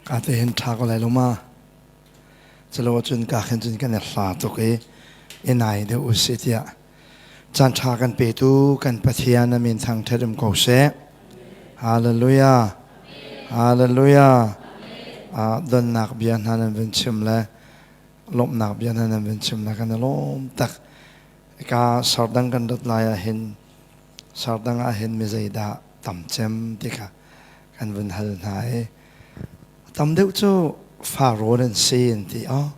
Ka te hin ṭha ko lai lo ma? Culo ahcun ka khin cun kan i hla tuk i i nai deuh usih tiah caan ṭha kan petu kan Pathian a min thangṭhat um ko seh. Hallelujah. Hallelujah. Ah, donnak bia hna nan vun chim le lawmhnak bia hna nan vun chim le kan i lawm tak. Ka sardang kan rat lai ah hin sardang ah hin mi zeidah tam cem ti kha kan vun hal hna i tam deuh cu Farawn an si an ti oh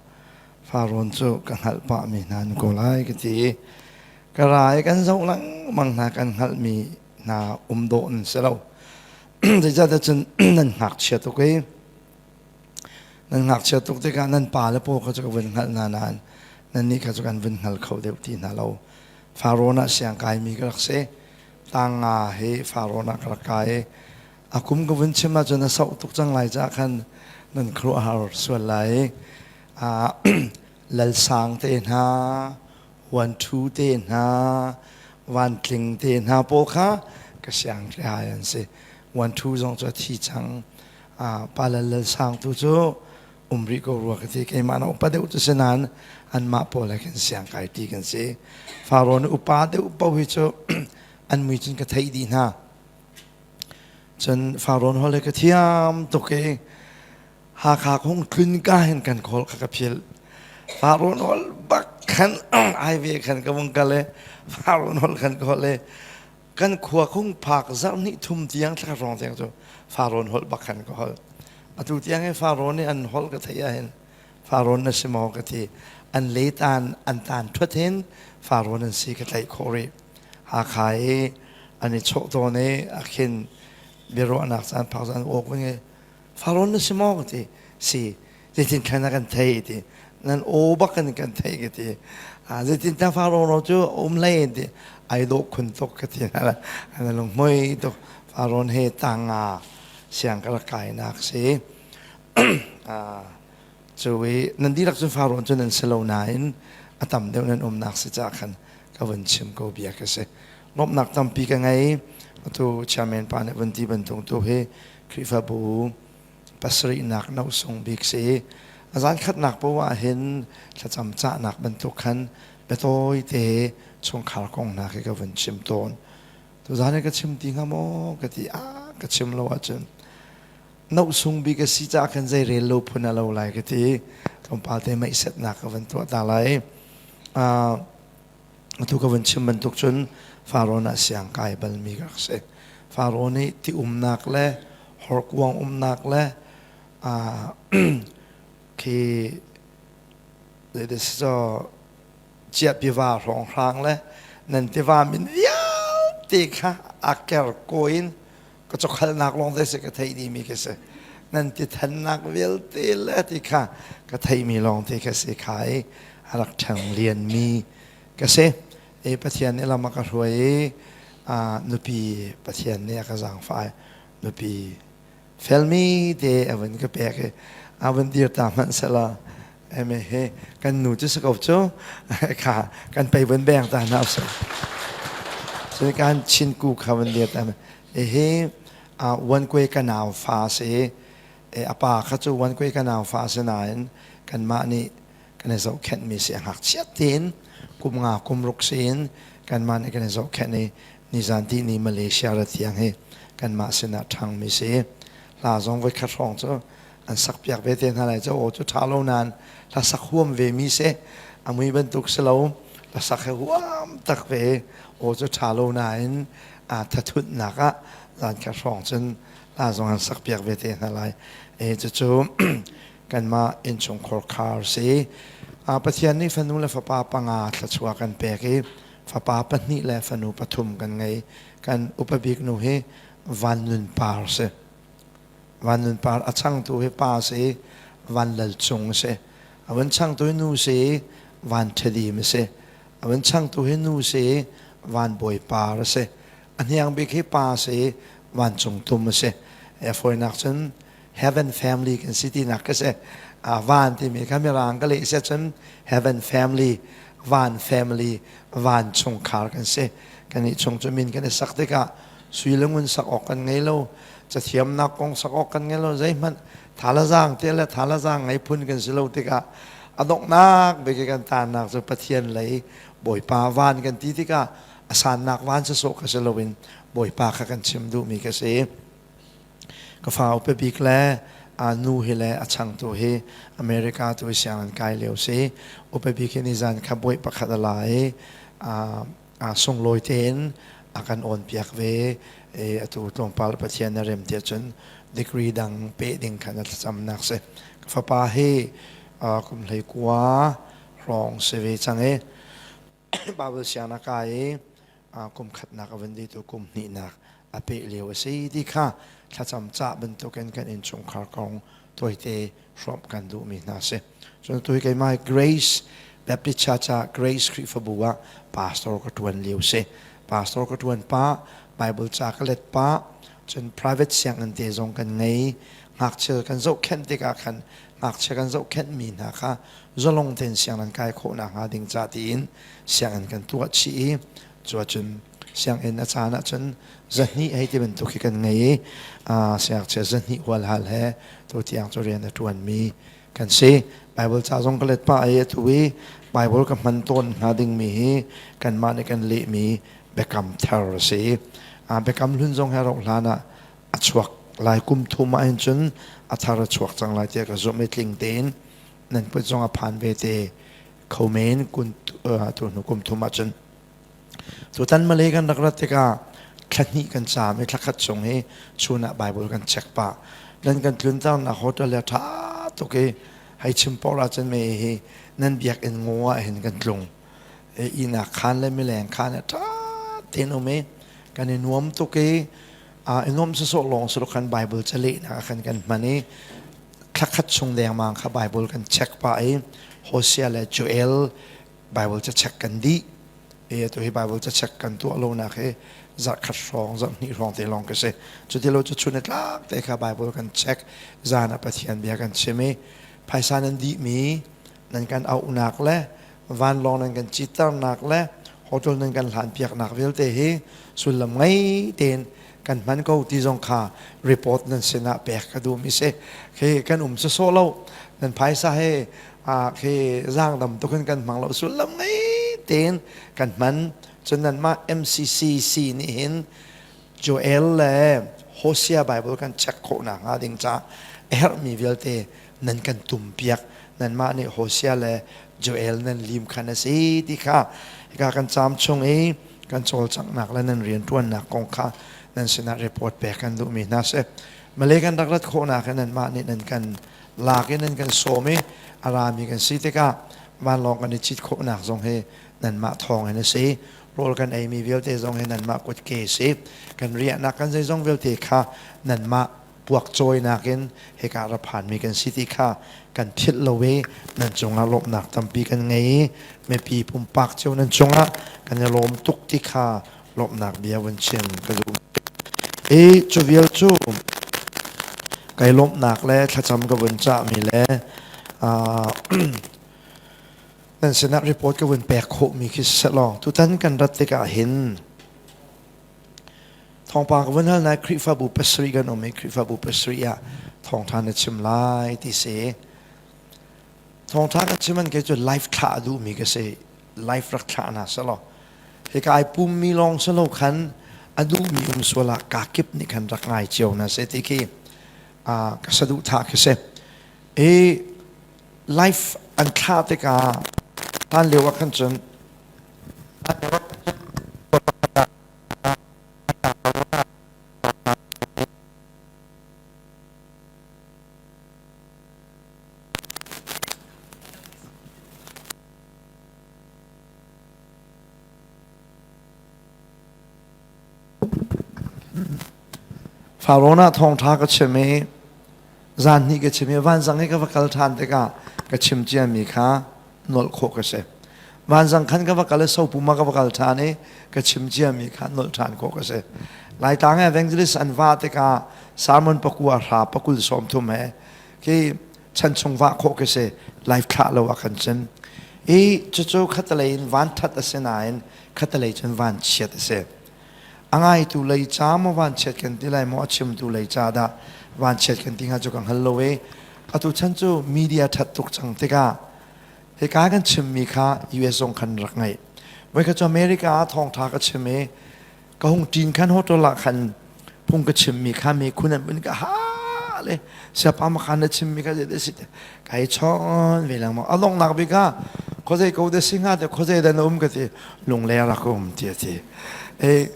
Farawn cu ka hngalh pah mi hna an ko lai ka ti i ka ra i kan zoh lengmang hna kan hngalhmi hna um dawh an si lo zeicahtiah cun nan ngakchia tuk i nan ngakchia tuk tikah nan pa le paw kha cu ka vun hngalh hna nain nannih kha cu kan vun hngal kho deuh ti hna lo Farawn ah siang kaimi ka rak si tang nga hi Farawn ah ka rak kai i a kum ka vun chim ahcun a sauh tuk cang lai caah khan nan khuaruahhar sual lai. Lalsang te hna, Huanthu te hna, Vantling te hna pawl kha ka siang tlai an si. Huanthu zong cu a thi cang. Pa Lal Lalsang tu cu um rih ko rua ka ti. Keimah na upa deuh cu si nain anmah pawl he khin siang kai ti kan si. Faraoh nih upa deuh paoh hi cu an mui cun ka theih dih hna. Cun Faraoh hol he ka thiam tuk i Hakha hung tlun ka hin kan khawl kha ka philh. Faraoh hol bak khan ai ve khan ka vung kal i Faraoh hol khan ka holh i kan khua khung phak zarh hnih thum tiang thla hrawng tiang cu Faraoh holh bak khan ka holh. Atu tiang hi Faraoh nih an holh ka theih ahhin Faraoh na si maw ka ti. An le tan an tan thuat hin Faraoh an si ka tlaih khawh rih. Hakha i an i chawh tawn i a khin biaruahnak caan phak caan awk nge Faraoh na si maw ka ti. Si zeitin khan na kan thei ti. Nan aw bak kan kan thei ka ti. Zeitin ta Faraoh ro cu um hlei ti. Ai dawh khun tuk ka ti na na lung hmui tuk Faraoh he tanga siang ka rak kainak si. Cu i nan dihlak cun Faraoh cu nan si lo nain a tam deuh nan umnak si caah khan ka vun chim ko bia ka si. Lawmhnak tampi ka ngei. Atu chairman pa nih vun ti bantuk tu hi Khrihfabu pasarihnak no sung bik si. A zan khatnak poah ah hin thlacam cahnak bantuk khan biatawi te chungkhar kong hna khi ka vun chim tawn. Tuzan hi ka chim ti hnga maw ka ti ah ka chim lo ahcun no sung bik a si caah khan zei rel lo phun a lo lai ka ti. Tlawmpal te meihsetnak ka vun tuah ta lai. Atu ka vun chim bantuk cun Faraoh ah siang kai balmi ka rak si. Faraoh nih ti umnak le horkuang umnak le khi ciahpiva hrawnghrang le nan tiva min vialte kha a ker ko in ka chokhalnak lawng te si ka theih dihmi ka si nan ti thannak vialte le ti kha ka theihmi lawng te ka si kha i a rak ṭhang lianmi ka si e Pathian nih lam a ka hruai i nupi Pathian nih a ka zaangfah nupi felmi te a vun ka pek i a vun dir ta hmanh sela eme he kan nu cu si ko cu kha kan pei vun beng ta hna usih so kan chin ku kha vun dir ta hi wan kwe ka nau fa si e apa kha cu wan kwe ka nau fa si nain kanmah nih kan i zohkhenhmi si a ngakchiat tein kum nga kum ruk sin kanmah nih kan i zohkhenh i nizan ti ni Malaysia ra tiang hi kanmah sinah ṭhangmi si hla zong voi khat hrawng cu an sak piak ve te hna lai cu aw cu ṭha lo nain hla sak huam ve mi si a mui bantuk si lo hla sak he huam tak ve aw cu ṭha lo nain a thathutnak ah zan khat hrawng cun hla zong an sak piak ve te hna lai e cucu kanmah innchungkhar khar si Pathian nih fanu le fapa panga thluachuah kan pek i fapa pahnih le fanu pathum kan ngei kan upa bik nu hi Van Nun Par si Van Nun Par a changtu hi pa si Van Lal Cung si a vun changtu hi nu si Van Ṭhadim si a vun changtu hi nu si Van Bawi Par si a hniang bik hi pa si Van Cung Tum si a fawinak cun heaven family kan si tinak ka si van timi kha mirang ka leh si cun heaven family van family van chungkhar kan si kan nih chung cu min kan i sak tikah sui le ngun sak awk kan ngei lo cathiamnak kong sak awk kan ngei lo zeihmanh. Thalazang te le thalazang ngei phun kan si lo tikah a donghnak bik i kan taannak cu Pathian lei Bawipa van kan ti tikah a sannak van sawsawh kha si loin Bawipa kha kan chim duhmi ka si. Ka fa upa bik le a nu hi le a changtu hi America tu i sianginn kai lio si. Upa bik hi nizan kha bawi pakhat a la i sunglawi tein a kan awnpiak ve. Atu tlawmpal Pathian na rem tiah cun degree dang peh ding khan a thlacamnak si. Ka fapa hi kum 19 hrawng si ve cang i Bible sianginn a kai i kum khatnak a vun ditu kum hnihnak a peh lio a si ti kha thlacam cah bantukin kan innchungkhar kong tuaite hrawmh kan duhmi hna si. Cun tu hi keimah Grace Baptist Church ah Grace Khrihfabu ah pastor ka ṭuan lio si. Pastor ka ṭuan pah, Bible ca ka let pah, cun private sianginn te zong kan ngei. Ngakchia kan zohkhenh tikah khan ngakchia kan zohkhenhmi hna kha zalong tein sianginn kai khawh nakhnga ding ca tiin sianginn kan tuah chih i cu ahcun sianginn a caan ahcun zahnih hei ti bantuk hi kan ngei i siangngakchia zahnih hualhal he tu tiang cu rian a ṭuanmi kan si. Bible ca zong ka let pah i atu i Bible ka hman tawn hnga dingmi hi kanmah nih kan lehmi biakam thar a si. Biakam hlun zong he rauh hlan ah a chuak lai kum thum ah hin cun a thar a chuak cang lai tiah ka zumh i tling tein nan kut zong a phan ve te kho men kun tu hnu kum thum ahcun tutan Malay kan rak rat tikah thla hnih kan caam i thla khat chung hi chun ah Bible kan check pah nan kan tlunternak hotel le ṭha tuk i hei chim por ahcun me hi nan biakinn ngaw ah hin kan tlung ihnak khaan le mileng khaan le ṭha tein um i kan i nuam tuk i i nuam sawsawh lawng si lo khan Bible calehnak ah khan kan hman i thla khat chung dengmang kha Bible kan check pah i Hosea le Joel Bible ca check kan dih i atu hi Bible ca check kan tuah lonak hi zarh khat hrawng zarh hnih hrawng te lawng ka si cuti lo cu chun tlak te kha Bible kan check zan ah Pathian bia kan chim i phaisa nan dihmi nan kan auhnak le vanlawng nan kan citternak le hotel nan kan hlanpiaknak vialte hi sullam ngei tein kan hman ko ti zong kha report nan sinah pek ka duhmi si khi kan um sawsawh lo nan phaisa he khi zaangdam tuk in kan hmang lo sullam ngei tein kan hman cun nanmah MCCC nih hin Joel le Hosea Bible kan check khawh nakhnga ding ca a herhmi vialte nan kan tumpiak nanmah nih Hosea le Joel nan lim khan a si ti kha hika kan caam chung i kan cawlcanghnak le nan rianṭuannak kong kha nan sinah report pek kan duhmi hna si. Malay kan rak rat khawhnak in nanmah nih nan kan lak i nan kan sawm i a rami kan si tikah vanlawng kan i cit khawhnak zong hi nanmah thawng in a si. Rawl kan eimi vialte zong hi nanmah kutke a si. Kan riahnak kan zeizong vialte kha nanmah puakcawinak in hika ra phanmi kan si ti kha kan philh lo i nan cungah lawmhnak tampi kan ngei i mipi pumpak cio nan cungah kan i lawm tuk ti kha lawmhnak bia vun chim ka duh. I cu vial cu kai lawmhnak le thlacam ka vun cahmi le nan sinah report ka vun pek khawhmi khi si law tutan kan rat tikah hin Thawngpang ka vun hal nai Khrihfabu pasarih kan um i Khrihfabu pasarih ah thawngṭha na chim lai ti si. Thawngṭha ka chim an kei cu live thlah a duhmi ka si. Live rak thlah hna selaw. Hika ai pummi lawng si lo khan a duhmi um sual ah kakip nih khan rak ngai cio hna seh ti khi ka saduhthah khi si. I live an thlah tikah hlan lio ah khan cun Farawn ah thawngṭha ka chim i zan hnih ka chim i vanzang i ka va kal ṭhan tikah ka chim ciami kha nolh khawh ka si. Vanzang khan ka va kal i Sopum ah ka va kal ṭhan i ka chim ciami kha nolh ṭhan khawh ka si. Laitlang evangelist an va tikah sermon pakua hra pakul 30 he khi chan chung vah khawh ka si live thlah lo ah khan cun i cucu khatalei in van ṭhat a si nain khatalei cun van chiat a si. A ngaitu lei ca maw vanchiat kan ti lai maw a chimtu lei ca dah vanchiat kan ti hnga cu ka hngal lo i atu chan cu media ṭhat tuk cang tikah hika kan chimmi kha US zong khan rak ngaih. Voikhat cu America ah thawngṭha ka chim i ka hung ṭin khan hotel ah khan phung ka chimmi kha mi khun an vun ka ha le siapa makhan na chimmi kha zei si kai chawn ve lengmang a donghnak bik ah khuazei ko de si hnga te khuazei dah na um ka ti lungler ah ka um ti a ti e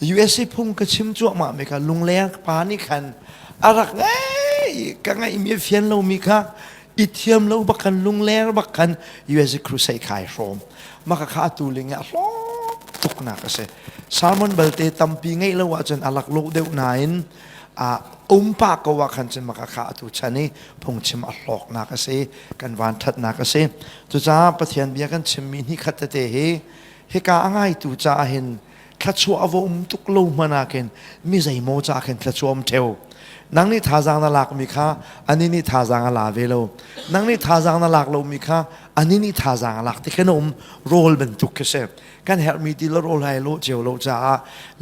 USA phung ka chim cuahmah mi kha lungler pa nih khan a rak ngei ka ngaih mi fian lo mi kha i thiam lo bak khan lungler bak khan USA crusade khai hrawm maka kha atu ling ah hlawk tuknak a si sermon balte tampi ngeih lo ahcun a laklawh deuh nain a umpa ko ah khan cun maka kha atu chan i phungchim a hlawknak a si kan van thatnak a si cucaah Pathian bia kan chimmi hnih khat tete hi hika a ngaitu caah hin thluachuah a va um tuk lo hmanh ah khin mi zeimaw caah khin thluachuah um ṭheo nang nih thazaang na lakmi kha ani nih thazaang a la ve lo nang nih thazaang na lak lomi kha ani nih thazaang a lak ti khin a um rawl bantuk khi si kan herhmi ti le rawl hai lo cio lo caah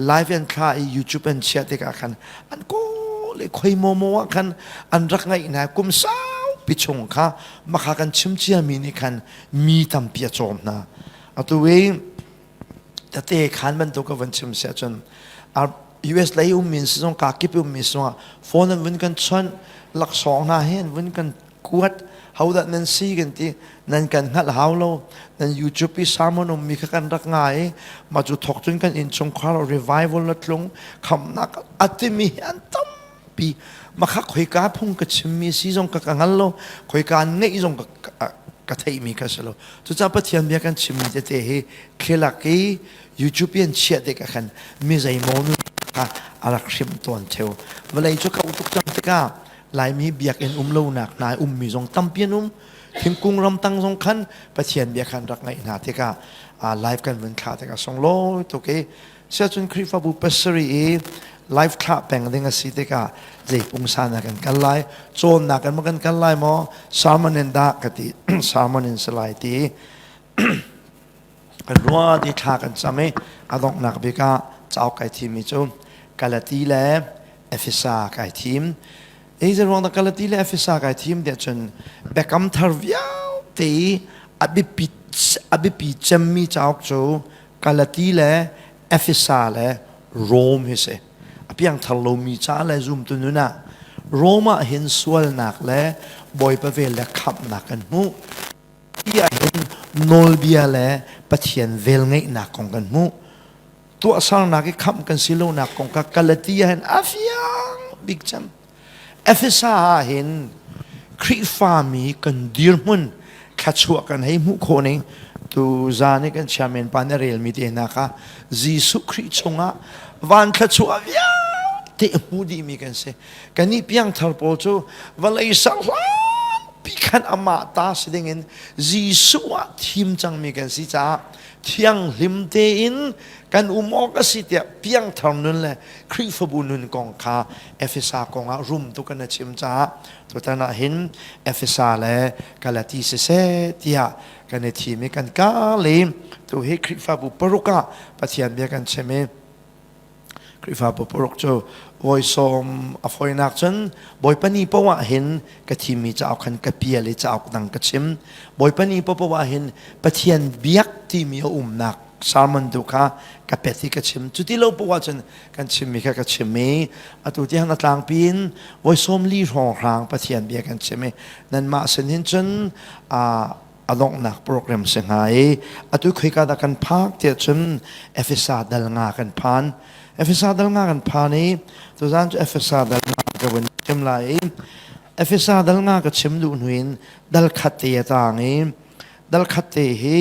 live an thla i YouTube an chiah tikah khan an kawl i khoi maw maw ah khan an rak ngaih hna kum saupi chung kha makha kan chim ciami nih khan mi tampi a cawm hna atu i tete khan bantuk ka van chim si ahcun US lei ummi si zong ka kip ummi zong ah phone an vun kan chawnh laksawng hna he an vun kan kuat hodah nan si kan ti nan kan hngalh hau lo nan YouTube i sermon ummi kha kan rak ngai i mah cu thok cun kan innchungkhar revival na tlung khamnak atimi an tampi makha khoika phung ka chimmi si zong ka ka hngal lo khoika ngeih zong ka ka theihmi kha si lo cucaah Pathian bia kan chimmi tete hi thlilak i YouTube in chiah tik ah khan mi zeimaw nu kha a rak hrim tawn theu vawlei cu kau tuk cang tikah Laimi biakinn um lonak hna ummi zong tampi an um thingkung ramtang zong khan Pathian bia khan rak ngaih hna tikah live kan vun thlah tikah sunglawi tuk i Siacun Khrihfabu pasarih i live thlah peng ding a si tikah zei pungsan ah kan kal lai, cawnnak in maw kan kal lai maw, sermon in dah ka ti, sermon in si lai ti. Kan ruat i thla kan cam i a donghnak bik ah cauk kai thimmi cu Galati le Efesa kai thim. Ei ruang dah Galati le Efesa kai thim tiah cun Biakam Thar vialte i a biapi a biapi cemmi cauk cu Galati le Efesa le Rome hi si. A piangthar lomi ca le zumtu nun ah Rome ah hin sualnak le Bawipa vel le khamhnak kan hmuh. Hi ah hin nawlbia le Pathian velngeihnak kong kan hmuh. Tuahsernak i khamh kan si lonak kong kha Galati ah hin a fiang bik cem. Efesa ah hin Khrihfami kan dirhmun thluachuah kan hei hmuh khawh ning tu zan i kan chairman pa nih a relmi te hna kha Jesuh Khrih chungah van thluachuah vialte hmu dihmi kan si. Kannih piangthar pawl cu vawlei serhlanpi khan amah ta si dingin Jesuh ah thim cangmi kan si caah thianghlim tein kan um awk a si tiah piangthar nun le Khrihfabu nun kong kha Efesa kong ah rum tuk in a chim caah tutan ah hin Efesa le Galati siseh tiah kan i thim i kan kal i tu hi Khrihfabu paruk ah Pathian bia kan chim i Khrihfabu paruk cu voi sawm a fawinak cun Bawipa ni paoh ah hin ka thimmi cauk khan ka pial i cauk dang ka chim. Bawipa ni paoh ah hin Pathian biak timi a umnak sermon tu kha ka pet i ka chim. Cuti lo paoh ahcun kan chimmi kha ka chim i atu tiang a tlangpi in voi 40 hrawnghrang Pathian bia kan chim i nanmah sin hin cun a donghnak program si hnga i atu khoika dah kan phak tiah cun Efesa dal nga kan phan. Efesa dal nga kan phan i tuzan cu Efesa dal nga ka vun chim lai i Efesa dal nga ka chim duh hnu in dal khat te a tang i dal khat te hi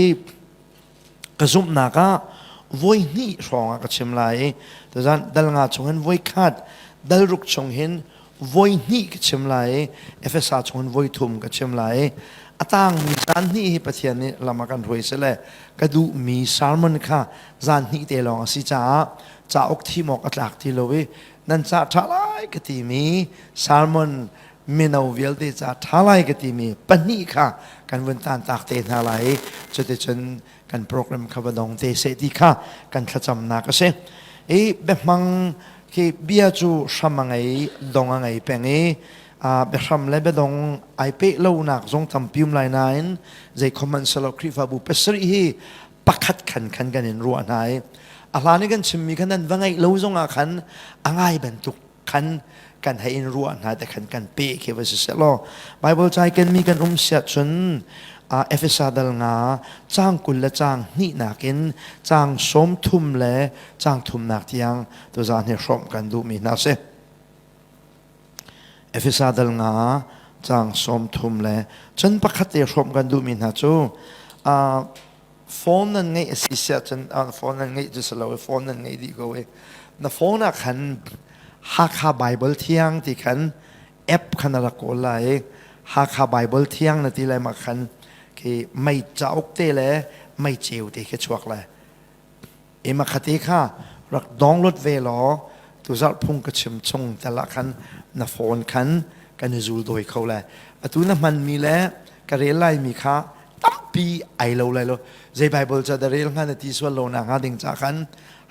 ka zumhnak ah voi hnih hrawng ah ka chim lai i tuzan dal nga chung hin voi khat dal ruk chung hin voi hnih ka chim lai i Efesa chung hin voi thum ka chim lai i a tangmi zan hnih hi Pathian nih lam a kan hruai sile ka duhmi sermon kha zan hnih te lawng a si caah cauk thim awk a tlak ti lo i nan ca ṭha lai ka timi sermon mino vialte ca ṭha lai ka timi pahnih kha kan vun tan tak te hna lai i cuticun kan program kha va dong te seh ti kha kan thlacamnak a si. I biahmang khi bia cu hram a ngei, dong a ngei peng i biahram le biadong ai peh lonak zong tampi um lai nain zei khom hmanh selo Khrihfabu pasarih hi pakhat khan khan kan in ruah hna i a hlan i kan chimmi khan nan va ngaih lo zongah khan a ngai bantuk khan kan hei in ruah hna te khan kan pe khi va si seh law Bible cai kenmi kan um siah cun Efesa dal nga caang 20 le caang hnihnak in caang 30 le caang thumnak tiang tuzaan hi hrawmh kan duhmi hna si. Efesa dal nga caang 30 le cun pakhat te hrawmh kan duhmi hna cu phone nan ngeih a si siah cun phone nan ngeih cu si lo i phone nan ngeih dih ko i na phone ah khan Hakha Bible Thiang ti khan app khan a rak kawl lai i Hakha Bible Thiang na ti lai mah khan khi mei cauk te le mei ceu te khi chuak lai i makhate kha rak download ve law tuzarh phung ka chim chung tel ah khan na phone khan kan i zul dawi kho lai atu na hmanmi le ka rel laimi kha tampi ai lo lai lo zei Bible ca da rel hnga na ti sual lo na hnga ding ca khan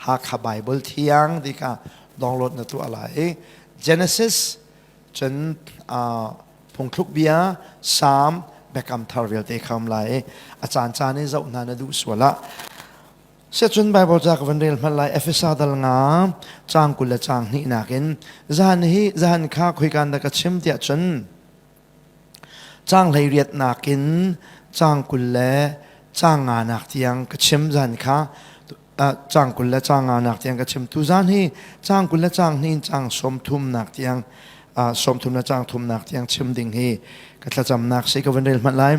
Hakha Bible thiang ti kha download na tuah lai i Genesis cun phungthluk bia Psalm biakam thar vialte kha um lai i a caan caan i zoh hna na duh sual ah Siacun Bible ca ka van rel hmanh lai Efesa dal nga caang 20 le caang hnih nakin zahan hi zahan kha khoikan dah ka chim tiah cun caang 18 nakin caang 20 le caang nga nak tiang ka chim zan kha caang 20 le caang nga nak tiang ka chim tu zan hi caang 20 le caang hnih in caang 30 nak tiang 30 le caang thum nak tiang chim ding hi ka thlacamnak si ka van rel hmanh lai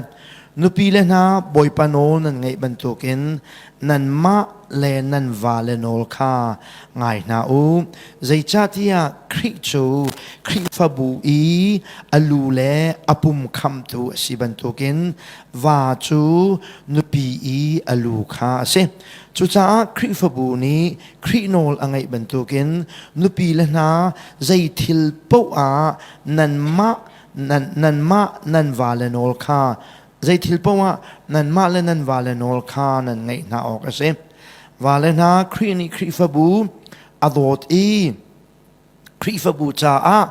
nupi le hna bawipa nawl nan ngeih bantukin nanmah le nan va le nawl kha ngai hna u zeicahtiah Khrih cu Khrihfabu i a lu le a pum khamtu a si bantukin va cu nupi i a lu kha a si cucaah Khrihfabu nih Khrih nawl a ngaih bantukin nupi le hna zei thil paoh ah nanmah nan nanmah nan vale nawl kha zei thil paoh ah nanmah le nan vale nawl kha nan ngaih hna awk a si. Vale hna Khrih nih Khrihfabu a dawt i Khrihfabu caah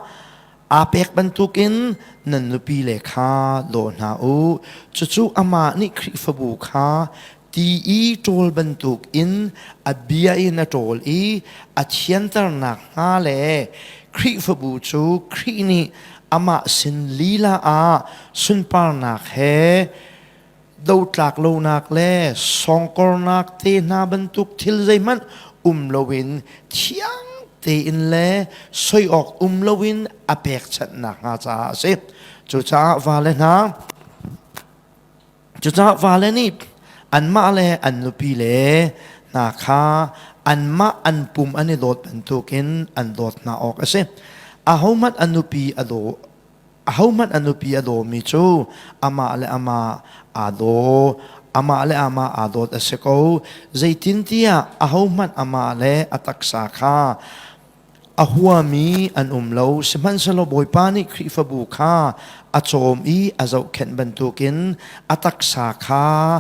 aa pek bantukin nan nupile kha daw hna u. Cucu amah nih Khrihfabu kha ti i ṭawl bantukin a bia in a ṭawl i a thianternak hnga le Khrihfabu cu Khrih nih amah sin lila ah sunparnak he dotlak lonak le sawngkornak te hna bantuk thil zeihmanh um loin thiang tein le soi awk um loin a pekchanhnak hnga caah a si. Cucaah vale hna Cucaah vale nih anmah le an nupi le hna kha anmah an pum an i dawt bantukin an dawt hna awk a si. Ahohmanh a nupi a daw ahohmanh a nupi a dawmi cu amah le amah aa daw amah le amah aa dawt a si ko. Zeitintiah ahohmanh amah le a taksa kha A huami an um lo, sihmanhsehlaw Bawipa nih Khrihfabu kha a cawm i a zohkhenh bantukin a taksa kha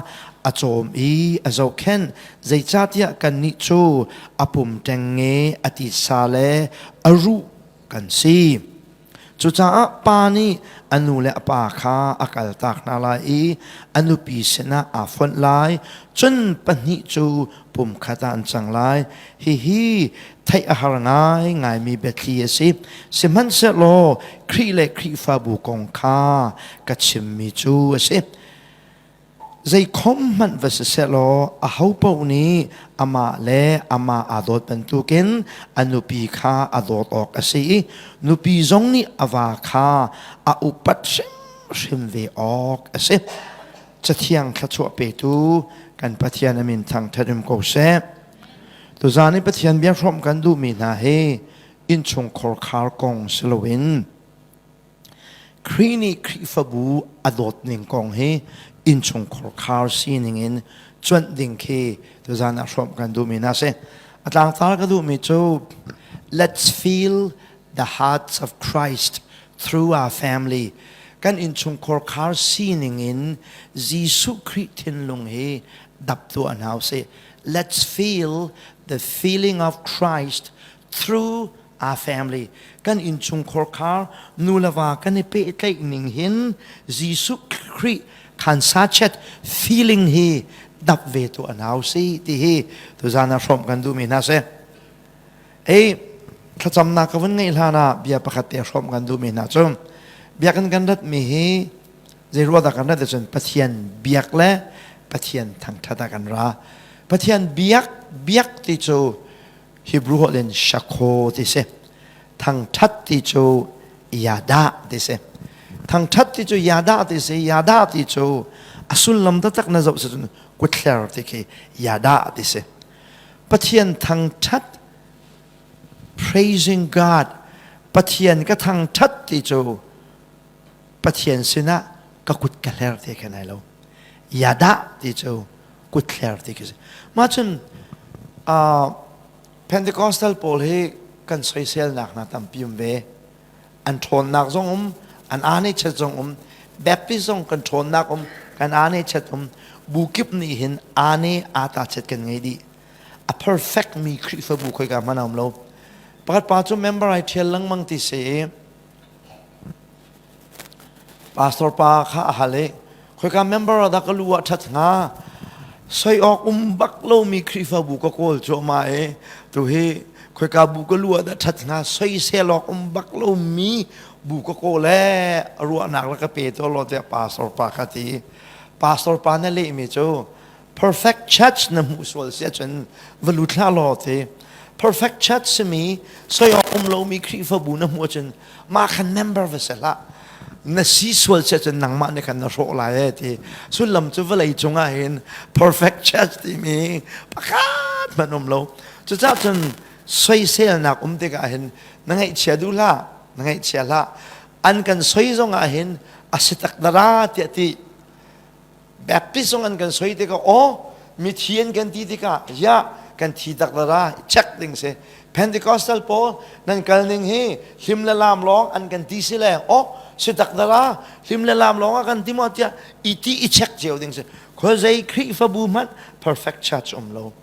a cawm i a zohkhenh. Zeicahtiah kannih cu a pum ṭengnge, a titsa le a ruh kan si. Cucaah pa nih a nu le a pa kha a kaltak hna lai i a nupi sinah aa fonh lai, cun pahnih cu pumkhat ah an cang lai. Hihi theih a har ngaingaimi biathli a si. Sihmanhsehlaw Khrih le Khrihfabu kong kha ka chimmi cu a si. Zeikhom hmanh va si sehlaw ahopaoh nih amah le amah aa dawt bantukin a nupi kha a dawt awk a si i nupi zong nih a va kha a upat hrimhrim ve awk a si. Cathiang thluachuah petu kan Pathian a min thangṭhat um ko seh. Tuzaan i Pathian bia hrawmh kan duhmi hna hi innchungkhar khar kong si loin Khrih nih Khrihfabu a dawt ning kong hi innchungkhar khar sining in cuanh ding khi tuzaan ah hrawmh kan duhmi hna si. A tlangtar ka duhmi cu Let's feel the hearts of Christ through our family. Kan innchungkhar khar sining in Jesuh Khrih thinlung hi dap tuah hna usih. Let's feel the feeling of Christ through our family. Kan innchungkhar khar nu le va kan i pehtlaih ning hin Jesuh Khrih khan sachet feeling hi dap ve tu an hau si ti hi tuzan ah hrawmh kan duhmi hna si. Ei thlacamnak ka vun ngeih hlan ah bia pakhat te hrawmh kan duhmi hna cu biakinn kan ratmi hi zei ruah dah kan rat ahcun Pathian biak le Pathian thangṭhat ah kan ra. Pathian biak biak ti cu Hebrew holh in shakho ti si. Thangṭhat ti cu yada ti si. Thangṭhat ti cu yada ti si. Yada ti cu a sullam taktak na zoh si cun kutthler ti khi yada ti si. Pathian thangṭhat praising God Pathian ka thangṭhat ti cu Pathian sinah ka kut ka hler ti kha nai lo. Yada ti cu kut hler ti khi si. Mah cun Pentecostal pawl hi kan soiselnak hna tampi um ve. An ṭhawnnak zong um, an aa chet zong um, Baptist zong kan ṭhawnnak um, kan aa chet um. Bu kip nih hin aa ne aa ta chet kan ngei dih. A perfect mi Khrihfabu khoika hmanh a um lo. Pakhat pa cu member ai ṭhial lengmang ti si i Pastor pa kha a hal i khoika member ah dah ka lu ah ṭhat hnga? Soi awk um bak lomi Khrihfabu ka kawl cuahmah i tuhi khoika bu ka lu ah dah ṭhat hnga? Soisel awk um bak lomi bu ka kawl ee ruahnak rak ka pe tuah law tiah pastor pa kha ti. Pastor pa na lehmi cu perfect church na hmuh sual si ahcun va lut hlah law ti perfect church simi soi awk um lomi Khrihfabu na hmuh ahcun mah khan member va si hlah na si sual si ahcun nangmah nih khan na hrawh lai e ti sullam cu vawlei cungah hin perfect church timi pakhat hmanh um lo cucaah cun soiselnak um tikah hin na ngaihchia duh hlah na ngaihchia hlah an kan soi zongah hin a si tak dara tiah ti Baptist zong an kan soi tikah aw mithi an kan ti tikah ya kan thi tak dara check ding si Pentecostal pawl nan kal ning hi hlim le lam lawng an kan ti si le aw si tak dara hlim le lam lawng a kan ti maw tiah i ti i check cio ding si khoi zei Khrihfabu hmanh perfect church um lo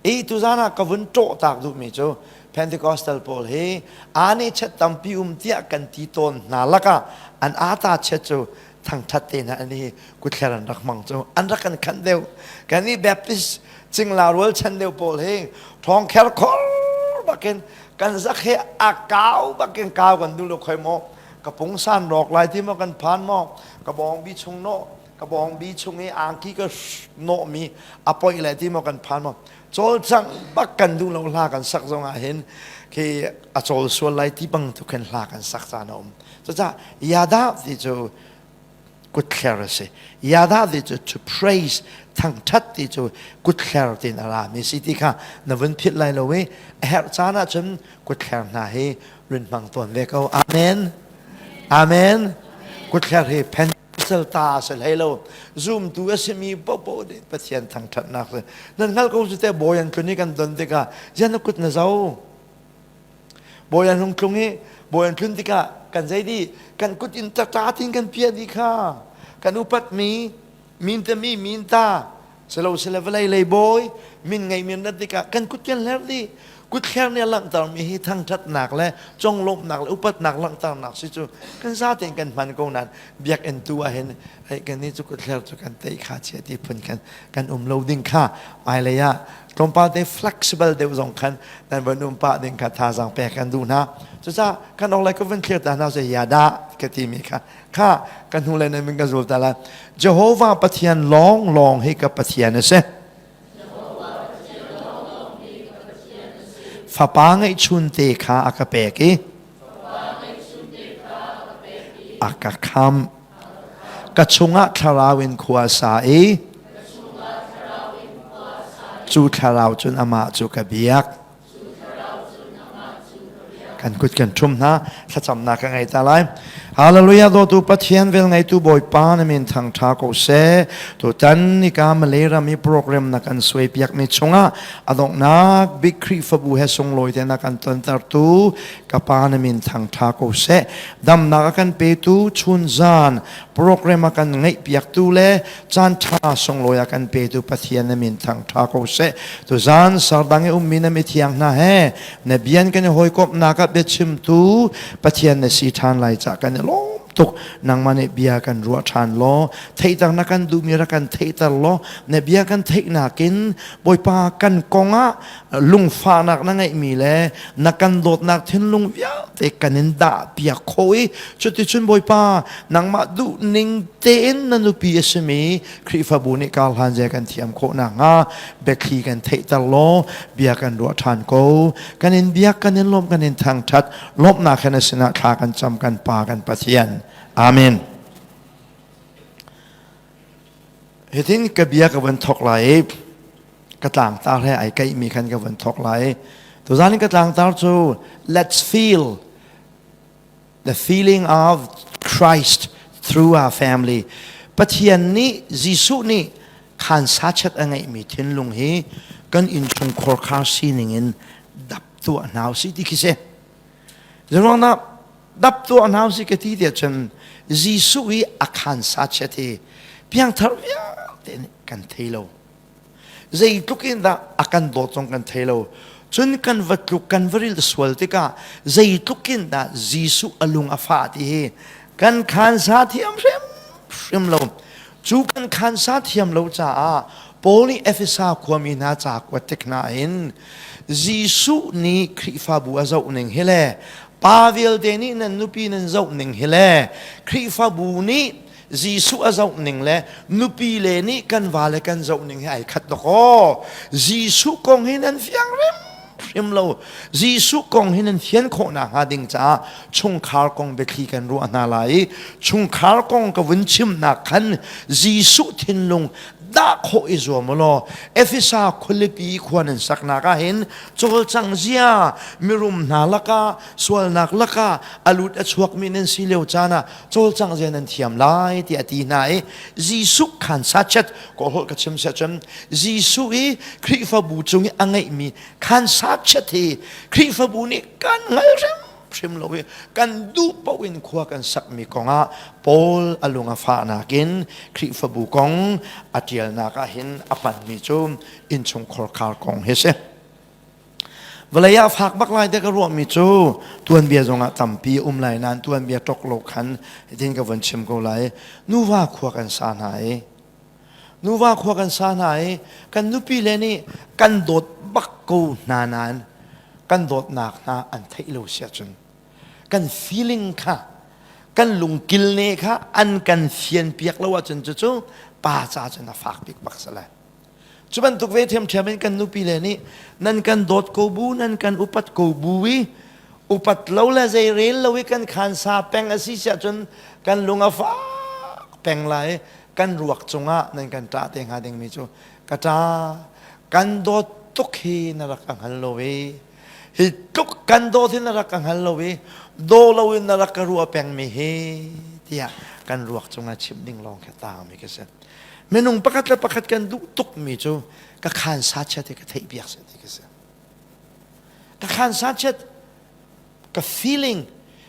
I tuzan ah ka vun ṭawh tak duhmi cu Pentecostal pawl hi aa nih chet tampi um tiah kan ti tawn hna lakah an ata chet cu thangṭhat te hna an hi kuthler an rak hmang cu an rak kan khanh deuh. Kan i Baptist cingla rual chan deuh pawl hi ṭhawng kher khor bakin kan zak he a kau bakin kau kan duh lo khoi maw ka pungsan rawk lai ti maw kan phan maw ka bawngbi chung nawh ka bawngbi chung i angki ka nawhmi a poih le ti maw kan phan maw cawlcangh bak kan duh lo hla kan sak zong ah hin khi a cawl sual lai ti bang tu khin hla kan sak caan a um cucaah yada ti cu kutthler a si yada ti cu to praise thangthat ti cu kutthler tin a rami si ti kha na vun philh lai lo i a herh caan ah cun kutthler hna hi run hmang tawn ve ko amen amen kutthler hi pen Pasal ta a si hlei lo. Zumtu a simi popo nih Pathian thangṭhatnak si. Nan hngalh ko cu teh bawi an tlun i kan don tikah zian na kut na zo. Bawi an hung tlung i bawi an tlun tikah kan zei dih kan kut in tata tin kan piah dih kha. Kan upatmi min tami min ta silo sile vawlei lei bawi min ngei min rat tikah kan kut kan hler dih kut hler nih a langhtermi hi thangṭhatnak le conglawmhnak le upatnak langhternak si cu kan zatein kan hman ko nain biakinn tu ah hin hei kan nih cu kut hler cu kan tei kha chia ti phun khan kan um lo ding kha hmailei ah tlawmpal te flexible deuh zong khan nan van um pah ding kha thazaang pek kan duh hna cucaah kan ong lai ka van thlir ta hna seh ya dah ka timi kha kha ka hnulei nan min ka zul ta lai Jehovah Pathian lawng lawng hi ka Pathian a si Fapa ngeihchun te kha a ka pek i a ka kham ka chungah thlarau in khua sa i cu thlarau cun amah cu ka biak Kan kut kan ṭhum hna, thlacamnak ka ngei ta lai. Hallelujah dawtu Pathian vel ngeitu Bawipa na min thangtha ko seh. Tutan nika Malay ram i program na kan suai piak mi chungah a donghnak big Khrihfabu he sunglawi te na kan tontertu ka pa na min thangtha ko seh. Damnak a kan petu chunzan program a kan ngeih piaktu le caan ṭha sunglawi a kan petu Pathian na min thangṭha ko seh. Tuzan sardang i ummi na mithiang hna he na bian kan i hawikomhnak ah biachimtu Pathian na si ṭhan lai cah kan i lawm tuk. Nangmah nih bia kan ruah ṭhan law, theihter na kan duhmi rak kan theihter law, na bia kan theihnak in Bawipa kan kong ah lungfahnak na ngeihmi le na kan dawtnak thinlung vialte kan in dah piak kho i cuticun Bawipa nangmah duhning tein na nupi a simi Khrihfabu nih karhlan zia kan thiam khawh nakhnga biathli kan theihter law bia kan ruah ṭhan ko. Kan in biak, kan in lawmh, kan in thangṭhat. Lawmhnak he na sinah thla kan cam kan Pa kan Pathian. Amen. Hitin ka bia ka van thok lai i ka tlangtar he ai kaihmi khan ka van thok lai. Tuzan in ka tlangtar cu let's feel the feeling of Christ through our family. Pathian nih Jesuh nih khan sachet a ngeihmi thinlung hi kan innchungkhar khar sining in dap tuah hna usih ti khi si. Zeruangah dap tuah hna usih ka ti tiah cun Jesuh i a khan sachet hi piangthar vialte nih kan thei lo. Zeitluk in dah a kan dawt zong kan thei lo. Cun kan va tluk kan va ril sual tikah zeitluk in dah Jesuh a lung a fah ti hi kan khansa thiam hrimhrim lo. Cu kan khansa thiam lo caah Paul nih Efesa khuami hna ca kuat tik hna in Jesuh nih Khrihfabu a zoh ning hi le pa vialte nih nan nupi nan zoh ning hi le Khrihfabu nih Jesuh a zoh ning le nupi le nih kan va le kan zoh ning hi ai khat dawkaw. Jesuh kong hi nan fiang hrimhrim lo. Jesuh kong hi nan fian khawh nakhnga ding caah chungkhar kong biathli kan ruah hna lai i chungkhar kong ka vun chimnak khan Jesuh thinlung dah khawh i zuam u law Efesa khualipi khua nan saknak ah hin cawlcang zia mirum hna lakah sualnak lakah a lut a chuakmi nan si lio caan ah cawlcangh zia nan thiam lai tiah a ti hna i Jesuh khan sachet kawlholh ka chim siah cun Jesuh i Khrihfabu cung i a ngeihmi khan sachet hi Khrihfabu nih kan hngal hrimhrim lo i kan duh paoh in khua kan sakmi kongah Paul a lung a fahnak in Khrihfabu kong a ṭialnak ah hin a panmi cu innchungkhar khar kong hi si. Vawlei ah fak bak lai te ka ruahmi cu tuanbia zongah tampi um lai nain tuanbia ṭok lo khan hitin ka von chim ko lai. Nuva khua kan sa hna i nuva khua kan sa hna i kan nupi le nih kan dawt bak ko hna nain kan dawtnak hna an theih lo si ahcun kan feeling kha kan lungkil ne kha an kan fian piak lo ahcun cucu pa ca cun a fak bik bak si lai. Cu bantuk ve ṭhiamṭhiam in kan nupi le nih nan kan dawt ko bu, nan kan upat ko bu i upat lo le zei rel lo i kan khansa peng a si siah cun kan lung a fak peng lai kan ruak cungah nan kan ṭah te hnga dingmi cu ka ṭa kan dawt tuk hi na rak ka hngal lo i hi tluk kan dawt hi na rak ka hngal lo i daw lo in na rak ka ruah pengmi hi tiah kan ruak cungah chim ding lawng kha taangmi ka si. Minung pakhat le pakhat kan duh tukmi cu ka khaan sa chiat hi ka theih piak seh ti ka si. Ka khaan sa chiat, ka feeling,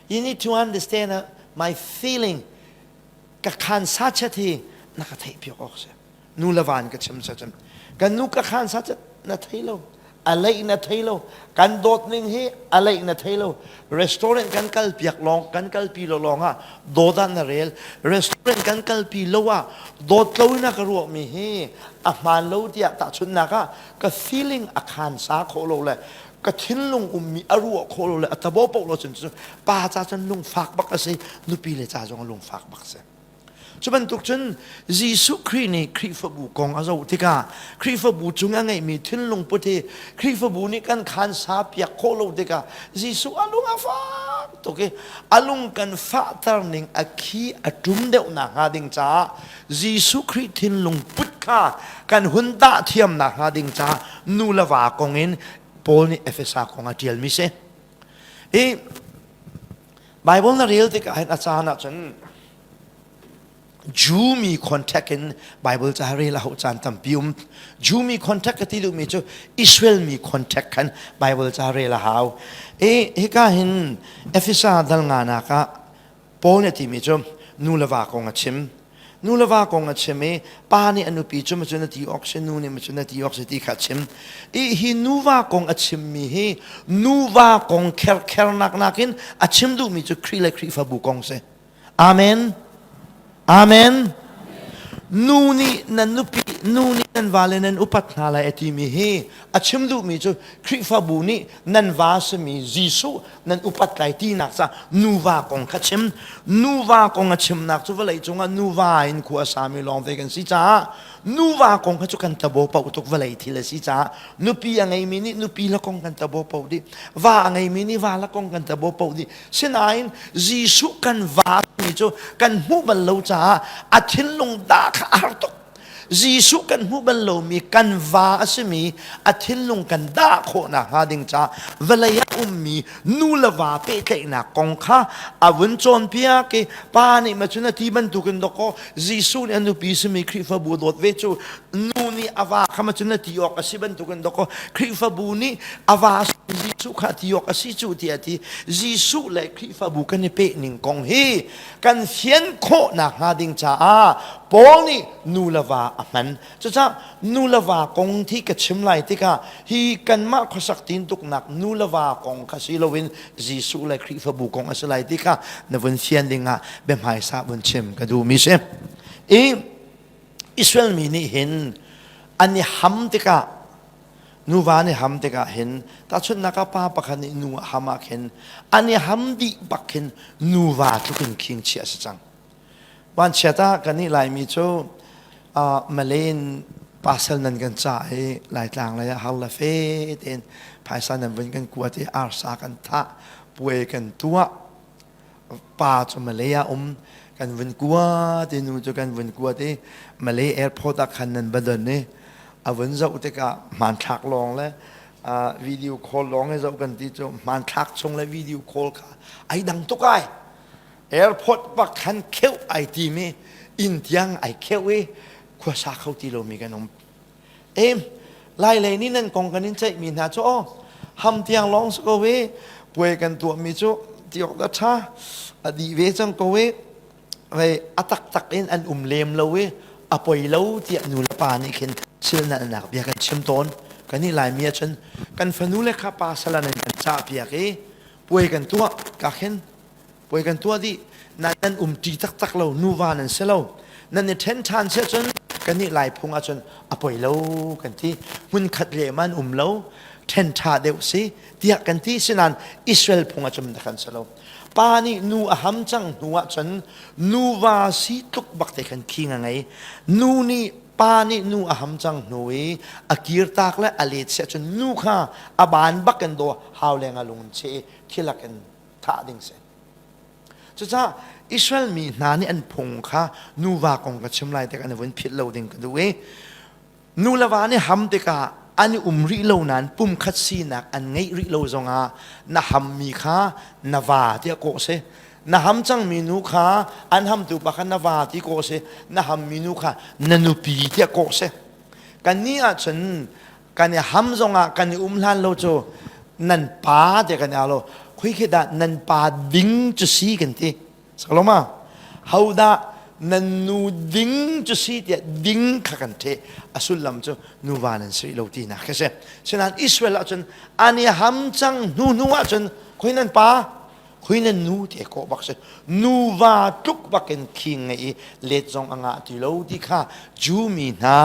you need to understand my feeling. Ka khaan sa chiat hi na ka theih piak awk si. Nu le van ka chim sa cun. Kan nu ka khaan sa chiat na thei lo. A leih na thei lo. Kan dawt ning hi a leih na thei lo. Restaurant kan kal piak lawng kan kalpi lo lawng ah dawt ah na rel. Restaurant kan kalpi lo ah dawt lo in a ka ruahmi hi a hmaan lo tiah tahchunhnak ah ka feeling a khaan sa khawh lo le ka thinlung ummi a ruah khawh lo le a tabo paoh lo cun pa ca cun lungfak bak a si nupi le ca zong lungfak bak a si. Cu bantuk cun Jesuh Khrih nih Khrihfabu kong a zoh tikah Khrihfabu cung a ngeihmi thinlung put hi Khrihfabu nih kan khaan sa piak khawh lo tikah Jesuh a lung a fak tuk i a lung kan fahter ning a khi a ṭum deuh nakhnga ding caah Jesuh Khrih thinlung put kha kan hun dah thiam nakhnga ding caah nu le va kong in Paul nih Efesa kong a ṭialmi si. Hi. Bible na rel tikah hin a caan ahcun Jew mi contact in Bible ca rel a hauh caan tampi um. Jew mi contact ka ti duhmi cu Israel mi contact khan Bible ca rel a hau. E hika hin Efesa dal nganak ah Paul nih a timi cu nu le va kong a chim. Nu le va kong a chim i pa nih a nupi cu macun a ti awk si, nu nih macun a ti awk si ti kha a chim. I hi nuva kong a chimmi hi nuva kong kherkhernak nakin a chim duhmi cu Khrih le Khrihfabu kong si. Amen. Amen. Nu nih nan nupi, nu nih nan vale nan upat hna lai a timi hi a chim duhmi cu Khrihfabu nih nan va simi Jesuh nan upat lai tinak ca nuva kong kha chim. Nuva kong a chimnak cu vawlei cungah nuva in khua a sami lawngte kan si caah nuva kong kha cu kan tabo paoh tuk vawlei thil a si caah nupi a ngeimi nih nupi la kong kan tabo paoh dih va a ngeimi nih va la kong kan tabo paoh dih Sinain Jesuh kan va mi cu kan hmuh bal lo caah a thinlung dah kha a har tuk. Jesuh kan hmuh bal lomi kan va a simi a thinlung kan dah khawh nakhnga ding caah vawlei ah ummi nu le va pehtlaihnak kong kha a vun cawnpiak i pa nih ma cun a ti bantukin dawkaw Jesuh nih a nupi simi Khrihfabu dawt ve cu nu nih a va kha ma cun a ti awk a si bantukin dawkaw Khrihfabu nih a va Jesuh kha ti awk a si cu tiah a ti. Jesuh le Khrihfabu kan i peh ning kong hi kan fian khawh nakhnga ding caah Paul nih nu le va a hman. Cucaah nu le va kong thi ka chim lai tikah hi kanmah khuasak tintuknak nu le va kong kha si loin Jesuh le Khrihfabu kong a si lai ti kha na vun fian dingah biahmaisa vun chim ka duhmi si. I Israel mi nih hin an i ham tikah Nuva nih ham tikah hin tahchunhnak ah pa pakhat nih nu a ham ah khin an i ham dih bak khin nuva tluk in khing chiah a si cang. Vanchiat ah kannih Laimi cu uh, Malay in pasal nan kan cah i Laitlang lei ah har le fe tein phaisa nan vun kan kuat i arsa kan thah puai kan tuah pa cu Malay ah um kan vun kua ti nu cu kan vun kua ti Malay airport ah khan nan va don i a vun zoh tikah hmanthlak lawng le video call lawng i zoh kan ti cu hmanthlak chung le video call kha ai dang tuk ai airport bak khan kheuh ai tim i inn tiang ai kheuh i khuasa kho ti lomi kan um Em lai lei nih nan kong kan in ceihmi hna cu aw ham tiang lawng si ko i puai kan tuahmi cu ti awk dah ṭha a dih ve cang ko i vei a taktak in an um lem lo i a poi lo tiah nu le pa nih khin silnalnak bia kan chim tawn. Kan i Laimi ahcun kan fanu le kha pa salan in kan cah piak i puai kan tuah ka khin Puai kan tuah dih. Nan nan um ṭi taktak lo, nuva nan si lo. Nan i ṭhen ṭhan si ahcun kannih Lai phung ahcun a poi lo kan ti. Hmunkhat lehmah an um lo, ṭhen ṭha deuh si tiah kan ti. Sinain Israel phung ahcun kan si lo. Pa nih nu a ham cang hnu ahcun nuva si tluk bak te khan khing a ngei. Nu nih pa nih nu a ham cang hnu i a kirtak le a let si ahcun nu kha a ban bak in daw hau leng ah lung in cheh i thilak in thah ding si. Cucaah Israel mi hna nih an phung kha nuva kong ka chim lai tikah an vun philh lo ding ka duh i nu le va nih ham tikah an i um rih lo nain pumkhat sinak an ngeih rih lo zongah na hammi kha na va tiah kawh si. Na ham cangmi nu kha an hamtu pa kha na va ti kawh si. Na hammi nu kha na nupi tiah kawh si. Kannih ahcun kan i ham zongah kan i um hlan lo cu nan pa te kan i lo khoi khi dah nan pa ding cu si kan ti sakaloma ho dah nan nu ding cu si tiah ding kha kan the a sullam cu nuva nan si lo ti nak khi si sinain Israel ahcun an i ham cang hnu hnu ahcun khoi nan pa Hui nan nu te kawh bak si nuva tluk bakin khing ngei i let zong a ngah ti lo ti kha Jew mi hna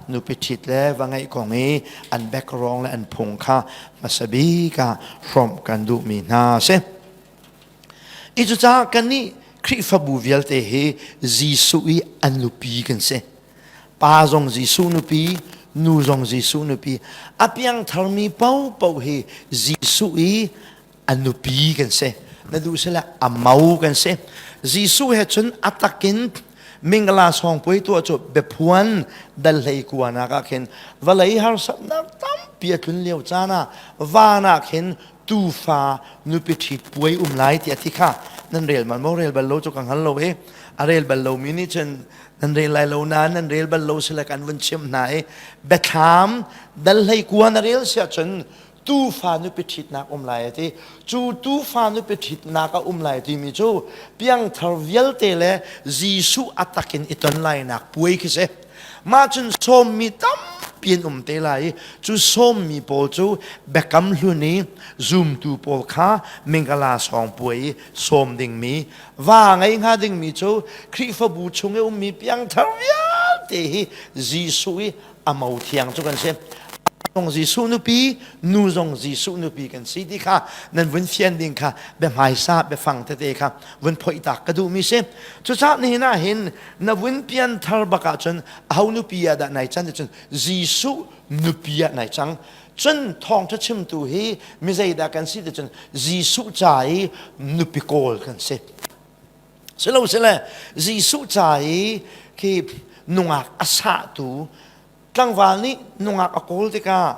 nupi ṭhit le va ngeih kong i an background le an phung kha hmasa bik ah hrawmh kan duhmi hna si. I cucaah kannih Khrihfabu vialte hi Jesuh i an nupi kan si. Pa zong Jesuh nupi, nu zong Jesuh nupi. A piangtharmi paohpaoh hi Jesuh i a nupi kan si na duh sila a mo kan si Jesuh he cun a takin mingla sawngpuai tuah cu biaphuan dal hlei kuanak ah khin vawlei harsatnak tampi a tlun lio caan ah van ah khin tufa nupi ṭhit puai um lai ti a ti kha. Nan rel man maw rel bal lo cu ka hngal lo i a rel bal lomi nih cun nan rel lai lo nain nan rel bal lo sile kan vun chimh hna i biathlam dal hlei kua na rel siah cun tuufa nupi ṭhitnak um lai a ti. Cu tuufa nupi ṭhitnak a um lai timi cu piangthar vialte le Jesuh a takin i ton lainak puai khi si. Mah cun sawmmi tampi an um te lai i cu sawmmi pawl cu biakam hlun i zumtu pawl kha mingala sawng puai i sawm dingmi va ngei hnga dingmi cu Khrihfabu chung i ummi piangthar vialte hi Jesuh i a mo thiang cu kan si zong Jesuh nupi nu zong Jesuh nupi kan si ti kha nan vun fian ding kha biahmaisa biafang tete kha vun phoih tak ka duhmi si cucaah nihin ah hin na vun pian thar bak ahcun aho nupi ah dah nai can cun Jesuh nupi ah nai cang cun thawngṭha chimtu hi mi zeidah kan si ti cun Jesuh ca i nupi kawl kan si Silo sile Jesuh ca i khi nungak a sahtu tlangval nih nungak a kawl tikah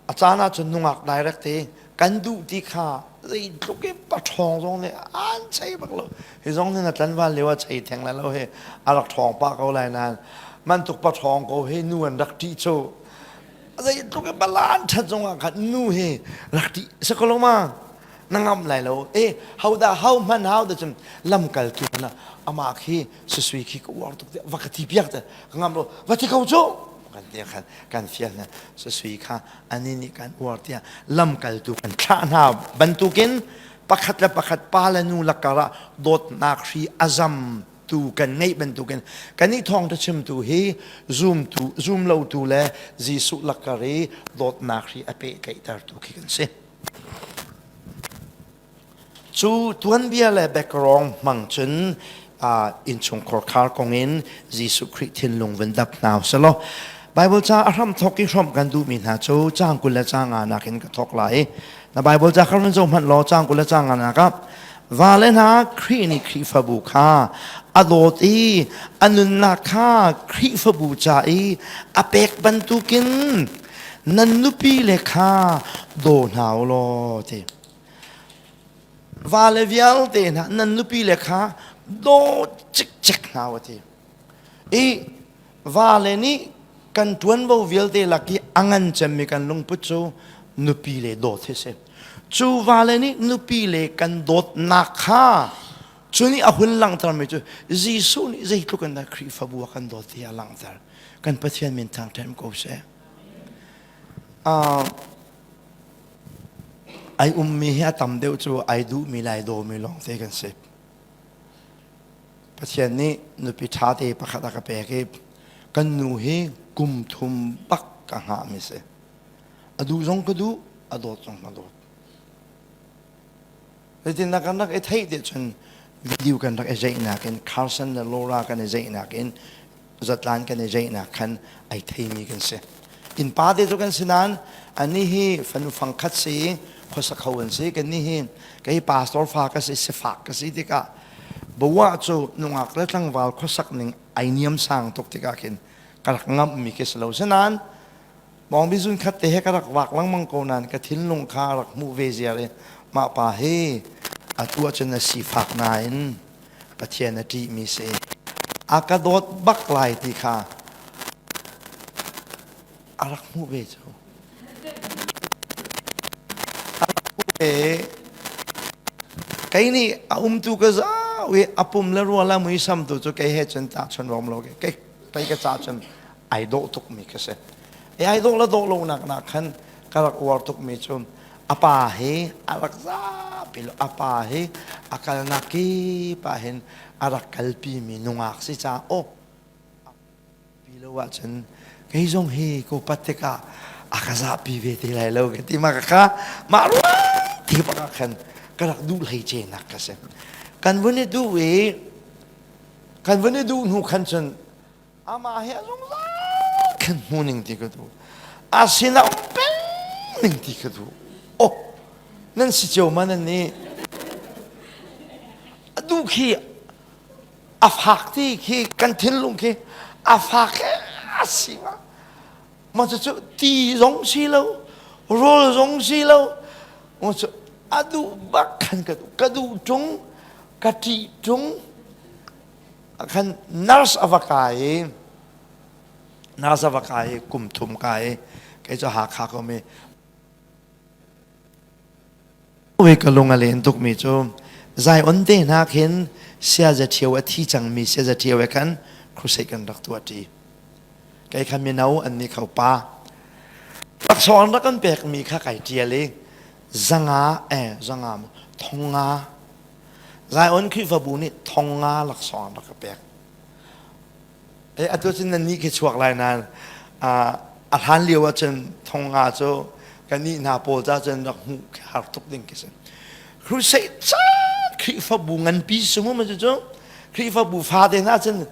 a caan ahcun nungak direct te kan duh ti kha zeitluk i paṭhawng zong nih an chei bak lo. Hi zong nih na tlanval lio ah chei theng lai lo hi a rak ṭhawng pah ko lai nain mantuk paṭhawng ko hi nu an rak ṭih cu zeitluk i balan ṭhat zong ah khan nu hi rak ṭih si ko lo ma? Na ngam lai lo. E hodah ho hman hau da cun lamkaltu na amah khi susui khi ka uar tuk va ka ti piak te ka ngam lo va ti ko cu kan ti khan kan fial na susui kha ani nih kan uar tiah lamkaltu kan thlah hna bantukin pakhat le pakhat pa le nu lakar ah dawtnak hri azam tu kan ngeih bantukin kan i thawngtha chimtu hi zoom tu zoom lo tu le Jesuh lakar i dawtnak hri a pehtlaihtertu khi kan si. Cu tuanbia le background hmang cun innchungkhar khar kong in Jesuh Khrih thinlung vun dap hna usih Bible ca a hram thawk i hrawmh kan duhmi hna cu caang 20 le caang nga nakin ka thawk lai. Na Bible ca kha vun zoh hmanh law caang 20 le caang nga nak ah vale hna Khrih nih Khrihfabu kha a dawt i a nunnak kha Khrihfabu ca i a pek bantukin nan nupi le kha daw hna u law ti vale vialte hna nan nupi le kha daw cikcek hna u ti i vale nih kan ṭuanvo vialte lak i a ngan cemmi kan lungput cu nupi le dawt hi si cu vale nih nupi le kan dawtnak kha cu nih a hun langhtermi cu Jesuh nih zeitluk in dah Khrihfabu a kan dawt ti a langhter kan Pathian min thangṭhat ko seh Ai ummi hi a tam deuh cu ai duhmi le ai dawmi lawngte kan si. Pathian nih nupi ṭha te pakhat a ka pek i kan nu hi kum thum bak ka hngahmi si. A duh zong ka duh, a dawt zong ka dawt. Zeitindah kan rak i theih ti cun video kan rak i zeihnak in Carson le Laura kan i zeihnak in zatlan kan i zeihnak khan ai theimi kan si. Innpa te cu kan si nain anih hi fanu fangkhat si khuasa kho an si. Kannih hi kei pastor fa ka si sifak ka si tikah bawa cu nungak le tlangval khuasak ning ai niam sang tuk tikah khin ka rak ngamhmi khi si lo. Sinain Mawngbi zun khat te he ka rak vak lengmang ko nain ka thinlung kha rak hmuh ve ziar i mah pa hi atu ahcun a sifak nain Pathian a ṭihmi si. A ka dawt bak lai ti kha a rak hmuh ve cu. A rak hmuh ve. Kei nih a umtu ka zau i a pum le rual a muisam tu cu kei he cun tahchun rom lo kei kei ka ca cun ai dawh tukmi ka si. E ai dawh le dawh lo nak nak khan ka rak uar tukmi cu a pa hi a rak zapi lo a pa hi a kalnak kip ah hin a rak kalpimi nungak si caah aw pi lo ahcun kei zong hi ko pat tikah a ka zahpi ve te lai lo ka ti ma ka kha mah ruang ti bak ah khan ka rak duh hlei ce nak ka si kan vun i duh i kan vun i duh hnu khan cun Amah hi a zungzal khan hmu ning ti ka duh. A sinah um peng ning ti ka duh. Oh, nan si cio ma nan nih? A duh khi a fak ti khi kan thinlung khi a fak a si ma. Ma cu cu ti zong si lo, rawl zong si lo. Ma cu a duh bak khan ka duh. Ka duh ṭung. Ka ṭih ṭung. Khan nurse a va kai i nurse a va kai i kum thum kai i kei cu Hakha ka um i Ui ka lung a len tukmi cu Zion te hna khin siaza ṭhio a thi cangmi siaza ṭhio he khan crusade kan rak tuah ṭi. Kei kha mino an nih kho pa. Laksawng rak kan pekmi kha kai ṭial i zanga eh zanga thonga Zion Khrihfabu nih thonga laksawng rak ka pek. E atu cun nan nih khi chuak lai nain a hlan lio ahcun thonga cu kan nih hna pawl ca cun rak hmuh har tuk ding khi si. Crusade caan Khrihfabu nganpi sung um cu Khrihfabu fate hna cun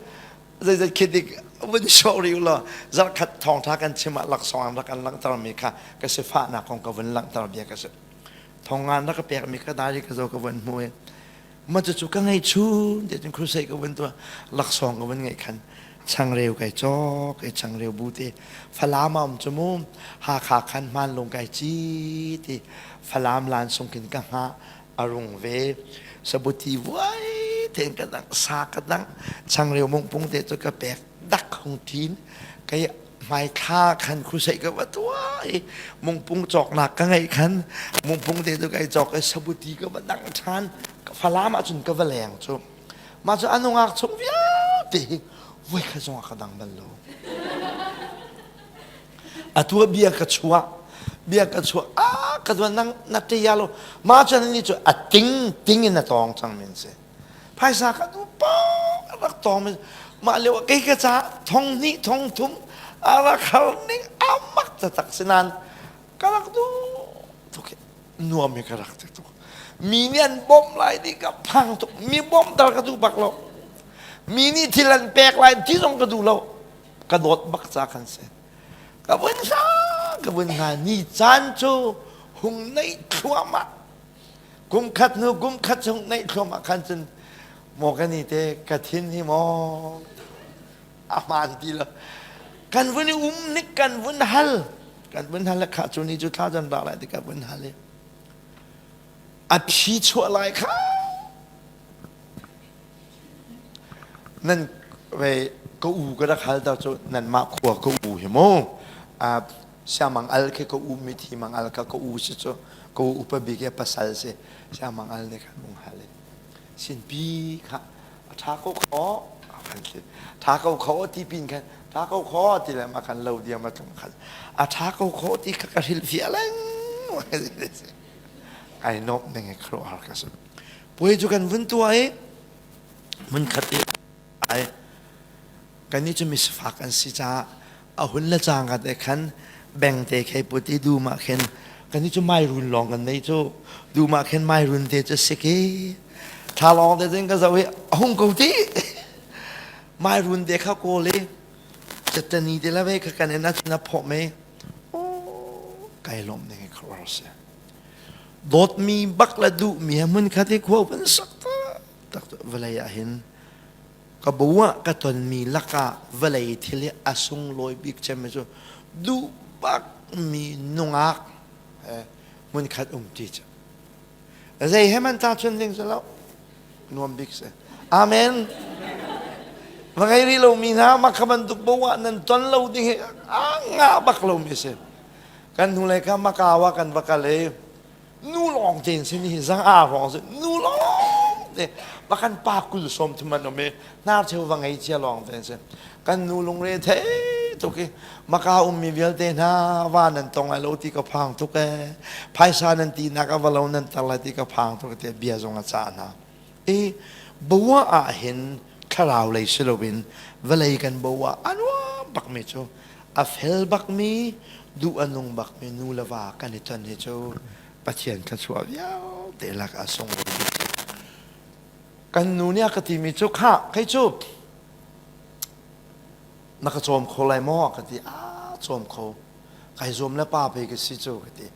zeizat khi dik vun sawh rih law zarhkhat thawngtha kan chim ah laksawng rak kan langhtermi kha ka sifahnak kong ka vun langhter bia ka si. Thongngan rak ka pekmi ka dari ka zo ka vun hmu i ma cucu ka ngei chun ti cun crusade ka vun tuah laksawng ka vun ngeih khan changreu kai cawk i changreu bu te Falam a um cu mu Hakha khan hmanlung kai ci ti Falam lan sung khin ka hngah a rung ve sabuti vuai ten ka dang sa ka dang changreu mungpung te cu ka pek dak hung thin kai hmaithla khan crusade ka va tuah i mungpung cawknak ka ngeih khan mungpung te cu kai cawk i sabuti ka va dang ṭhan Falam ahcun ka va leng cu mah cu a nungak chung vialte hi voi khat zong ah ka dang bal lo atu ah bia ka chuah bia ka chuah ah ka tuan nang na ṭia lo mah cun ni cu a ting ting in a tawng cang min si phaisa ka duh pawng a rak tawng mi mah lio ah kei ka ca thong hnih thong thum a rak har ning a mak taktak si nain ka rak duh tuk nuam hi ka rak ti tuk mi nih an bawmh lai ti ka phang tuk mi bawmh tal ka duh bak lo mi nih thil an pek lai ti zong ka duh lo ka dawt bak ca kan si ka vun hla ka vun hna ni caan cu hung nei thluahmah kum khat hnu kum khat chung neih thluahmah khan cun maw kan i te ka thin hi maw a hmaan ti lo kan vun i um nik kan vun hal kan vun hal le kha cu ni cu thla zan rak lai ti ka vun hal i a phi chuah lai kha nan ve ka u ka rak hal ta cu nan mah khua ka u hi mu siamang al khi ka u mithi mang al ka ka u si cu ka u upa bik i pasal si siamang al nih khan mung hal i sinpi kha a ṭha ko kho kan si ṭha ko kho ti pin khan ṭha ko kho ti le ma khan lo diam a tlung khan a ṭha ko kho ti kha ka hrilh fiah leng ai nop ning i khuaruahhar ka si puai cu kan vun tuah i mun khat i ai Kannih cu misifak an si caah a hun le cangka te khan bengte khei put i dum ah khin kannih cu mairun lawng kan nei cu dum ah khin mairun te cu sik i thla lawng te cun ka zoh i a hung ko ti mairun te kha kawl i cetani te le ve kha kan in a cun a phawh me kai lawm ning i khuaruah si dawtmi bak le duhmi he hmun khat i khua van sak tak vawlei ah hin Ka bu ah ka tonmi lakah vawlei thil hi a sunglawi bik cemmi cu duh bakmi nungak he hmunkhat umṭi cu. Zei he man tahchun ding si lo. Nuam bik si. Amen. Va ngei rih lomi hna mah kha bantuk bo ah nan ton lo ding hi a ngah bak lomi si. Kan hnulei kha Macau ah kan va kal i nu lawng te in sin hi zang a rong si nu lawng te pakan pa kul som thum an um i hnar cheu va ngei cia lawng te si kan nu lungre thei tuk i maka ummi vialte hna va nan tong lai lo ti ka phang tuk e phaisa nan ti nak a va lo nan tar lai ti ka phang tuk te bia zong a cah hna i bua ah hin thlarau lei si loin vawlei kan bua a nuam bakmi cu a fel bakmi duh a nung bakmi nu le va kan i ton hi cu Pathian thluachuah vialte lak ah sunglawi bik kan nu nih a ka timi cu khah kei cu na ka cawm kho lai maw ka ti a cawm kho kai zuam le pa pei ka si cu ka ti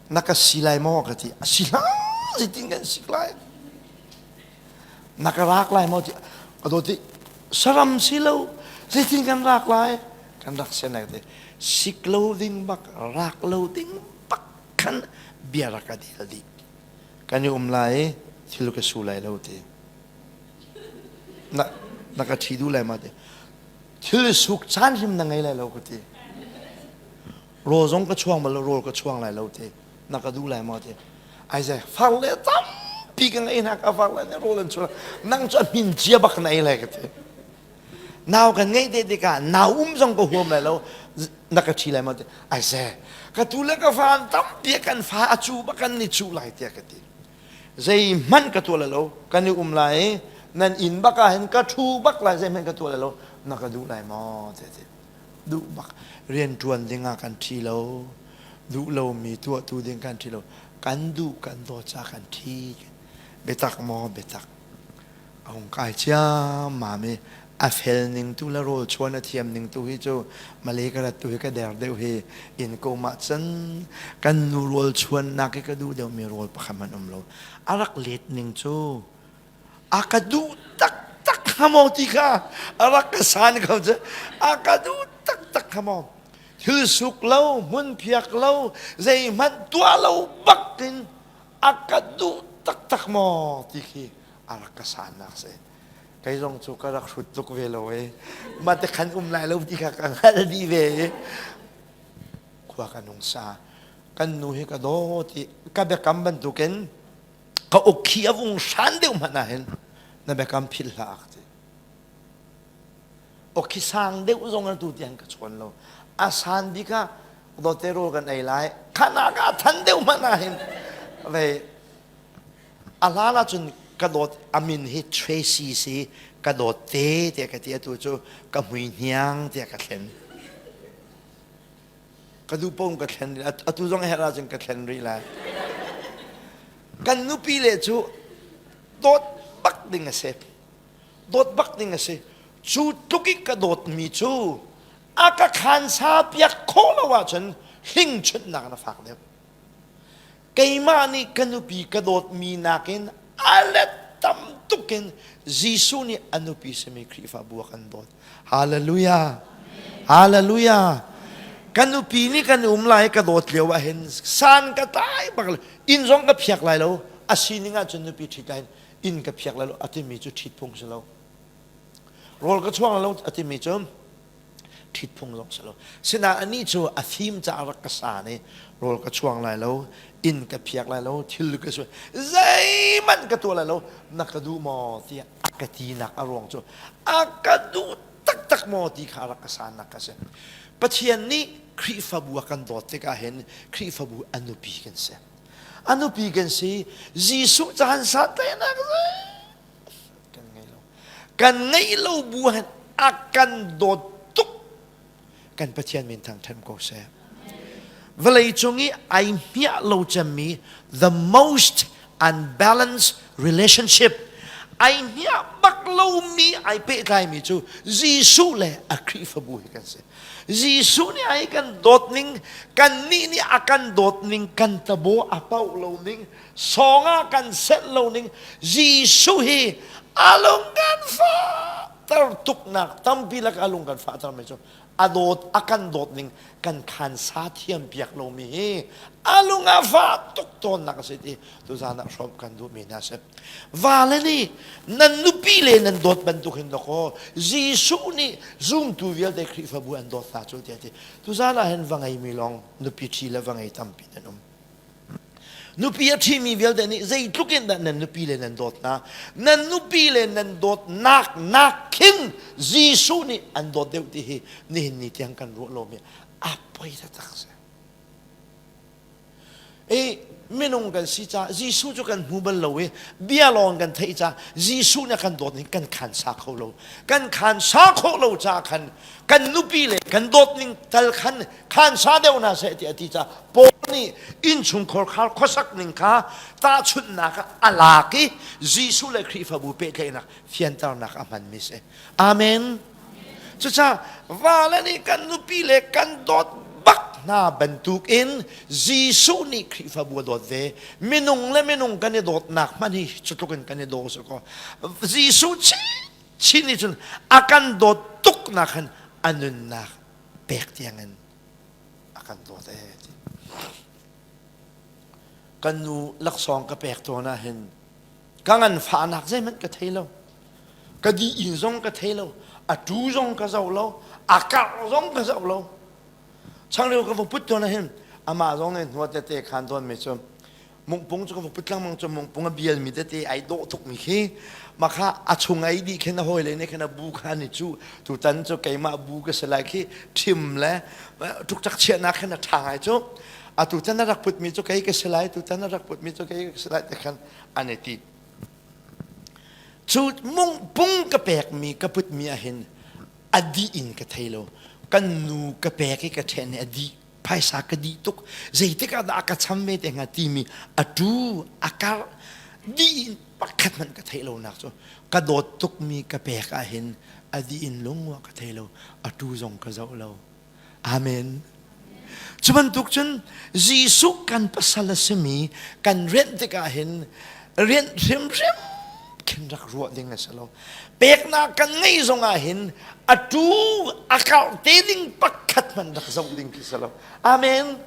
na ka si lai maw ka ti a si hlah zeitin kan sik lai na ka rak lai maw ti ka dawt ti saram si lo zeitin kan rak lai kan rak sian lai ti sik lo ding bak rak lo ding bak khan bia rak ka dil dih kan i um lai. Thil ka su lai lo ti. Na, na ka ṭhi duh lai ma ti. Thil suk caan hrim na ngei lai lo ka ti. Rawl zong ka chuang bal lo, rawl ka chuang lai lo ti. Na ka duh lai maw ti. Ai zai, far le tampi ka ngei hna ka far le nih rawl an chuang. Nang cu a hmin cia bak na ei lai ka ti. Nau kan ngeih te tikah nau um zong ka huam lai lo na ka ṭhi lai maw ti. Ai zai, ka tu le ka fa an tampi kan fa a cu bak kan ni cu lai tiah ka ti. Zeihmanh ka tuah lai lo, kan i um lai i nan inn bak ah hin ka ṭhu bak lai, zeihmanh ka tuah lai lo, na ka duh lai maw? Tiah a ti. Duh bak. Rianṭuan ding ah kan ṭhi lo, duh lomi tuahtu ding kan ṭhi lo, kan duh kan dawt caah kan ṭhi. Biatak maw biatak. A hung kai ciammam i a fel ning tu le rawl chuan a thiam ning tu hi cu Malay ka rat tu hi ka der deuh hi in ko mah cun kan nu rawl chuannak hi ka duh deuhmi rawl pakhat hmanh um lo. A rak let ning cu a ka duh taktak hnga maw ti kha a rak ka san ko cu a ka duh taktak hnga maw thil suk lo hmun phiak lo zeihmanh tuah lo bak in a ka duh taktak maw ti khi a rak ka sannak si kei zong cu ka rak hrut tuk ve lo e mah te khan um lai lo ti kha ka hngalh dih ve i khua ka nung sa kan nu hi ka dawt i ka biakam bantukin ka ukhi a vung hran deuh hmanh ah hin na biakam philh hlah ka ti okhi sang deuh zong atu tiang ka chawn lo a san bik ah dawte rawl kan ei lai khana ka than deuh hmanh ah hin vei a hlan ahcun ka dawt a min hi Tracy si ka dawt te tiah ka ti atu cu ka hmui hniang tiah ka thlen Ka duh paoh ka thlen rih. Atu zong a herh ahcun ka thlen rih lai. Kan nupi le cu dawt bak ding a si. Dawt bak ding a si. Cu tluk i ka dawtmi cu a ka khansa piak khawh lo ahcun hlingchunhnak na fak deuh. Keimah nih ka nupi ka dawtmi nakin a let tam tuk in Jesuh nih a nupi simi Khrihfabu a kan dawt. Hallelujah. Hallelujah. Ka nupi nih kan um lai ka dawt lio ah hin san ka tlai bak lo. Inn zong ka phiak lai lo. A sining ahcun nupi ṭhit lai inn ka phiak lai lo a timi cu ṭhit phung si lo. Rawl ka chuang lo a timi cu ṭhit phung zong si lo. Sinain anih cu a fim caah rak ka san i rawl ka chuang lai lo, inn ka phiak lai lo, thil ka suai, zeihmanh ka tuah lai lo, na ka duh maw tiah a ka tinak a ruang cu a ka duh taktak maw ti kha a rak ka sannak ka si. Pathian nih Khrihfabu a kan dawt tikah hin Khrihfabu a nupi kan si. A nupi kan si, Jesuh caan santlaihnak kan ngei lo kan ngeih lo bu han a kan dawt tuk kan Pathian min thangṭhat ko seh vawlei cung i ai hmiah lo cemmi the most unbalanced relationship ai hmiah bak lomi ai pehtlaimi cu Jesuh le a Khrihfabu hi kan si Jesuh nih ai kan dawt ning kan nih nih a kan dawt ning kan tabo a pauh lo ning sawng ah kan set lo ning Jesuh hi a lung kan fahter tuknak tampi lak a lung kan fahter mi cu a dawt a kan dawt ning kan khansa thiam piak lomi hi a lung a fah tuk tawnnak a si ti tuzan ah hrawm kan duhmi hna si vale nih nan nupi le nan dawt bantuk hin dawkaw Jesuh nih zumtu vialte Khrihfabu an dawt hna cu tiah ti tuzan ah hin va ngeimi lawng nupi ṭhi le va ngei tampi nan um Nupi a ṭhimi vialte nih zeitluk in dah nan nupi le nan dawt hna? Nan nupi le nan dawtnak nak khin Jesuh nih an dawt deuh ti hi nihin ni tiang kan ruah lomi a poi taktak si. I minung kan si caah Jesuh cu kan hmu bal lo i bia lawng kan theih caah Jesuh nih a kan dawt ning kan khansa kho lo. Kan khansa khawh lo caah khan kan nupi le kan dawt ning tal khan khansa deuh hna seh tiah a ti caah Paul nih innchungkhar khar khuasak ning kha tahchunhnak ah a lak i Jesuh le Khrihfabu pehtlaihnak fianternak a hmanmi si. Amen. Cucaah vale nih kan nupi le kan dawt bak hna bantukin Jesuh nih Khrihfabu a dawt ve. Minung le minung kan i dawtnak hmanh hi cutluk in kan i daw si kaw Jesuh chin nih cun a kan dawt tuk nak khan a nunnak pek tiangin a kan dawt ee ti. Kan nu laksawng ka pek tawn ah hin Ka nganfahnak zeihmanh ka thei lo. Ka di inn zong ka thei lo. A tu zong ka zoh lo. A karh zong ka zoh lo. Changreu ka va put tawn ahhin amah zong nih hnuat tete khan tawnmi cu mungpung cu ka va put lengmang cu mungpung a bialmi tete ai dawh tukmi khi makha a chung ai dih khin a hawile nih khin a bu kha ni cu tutan cu keimah bu ka si lai khi ṭhim le ṭukṭak chiahnak khin a ṭha ngai cu atu tan a rak putmi cu kei ka si lai tutan a rak putmi cu kei ka si lai ti khan an i ti cu mungpung ka pekmi ka putmi ahhin a dih in ka thei lo kan nu ka pek i ka ṭhen i a dih phaisa ka dih tuk zeitik ah dah a ka cham ve te hnga timi a tu a kar dih in pakhat hmanh ka theih lonak cu ka dawt tukmi ka pek ahhin a dih in lungwa ka thei lo a tu zong ka zoh lo Amen. Cu bantuk cun Jesuh kan pasal a simi kan rianh tikah hin rianh hrimhrim khin rak ruah ding a si lo. Peknak kan ngeih zongah hin a tu a karh te ding pakhat hmanh rak zoh ding khi si lo. Amen.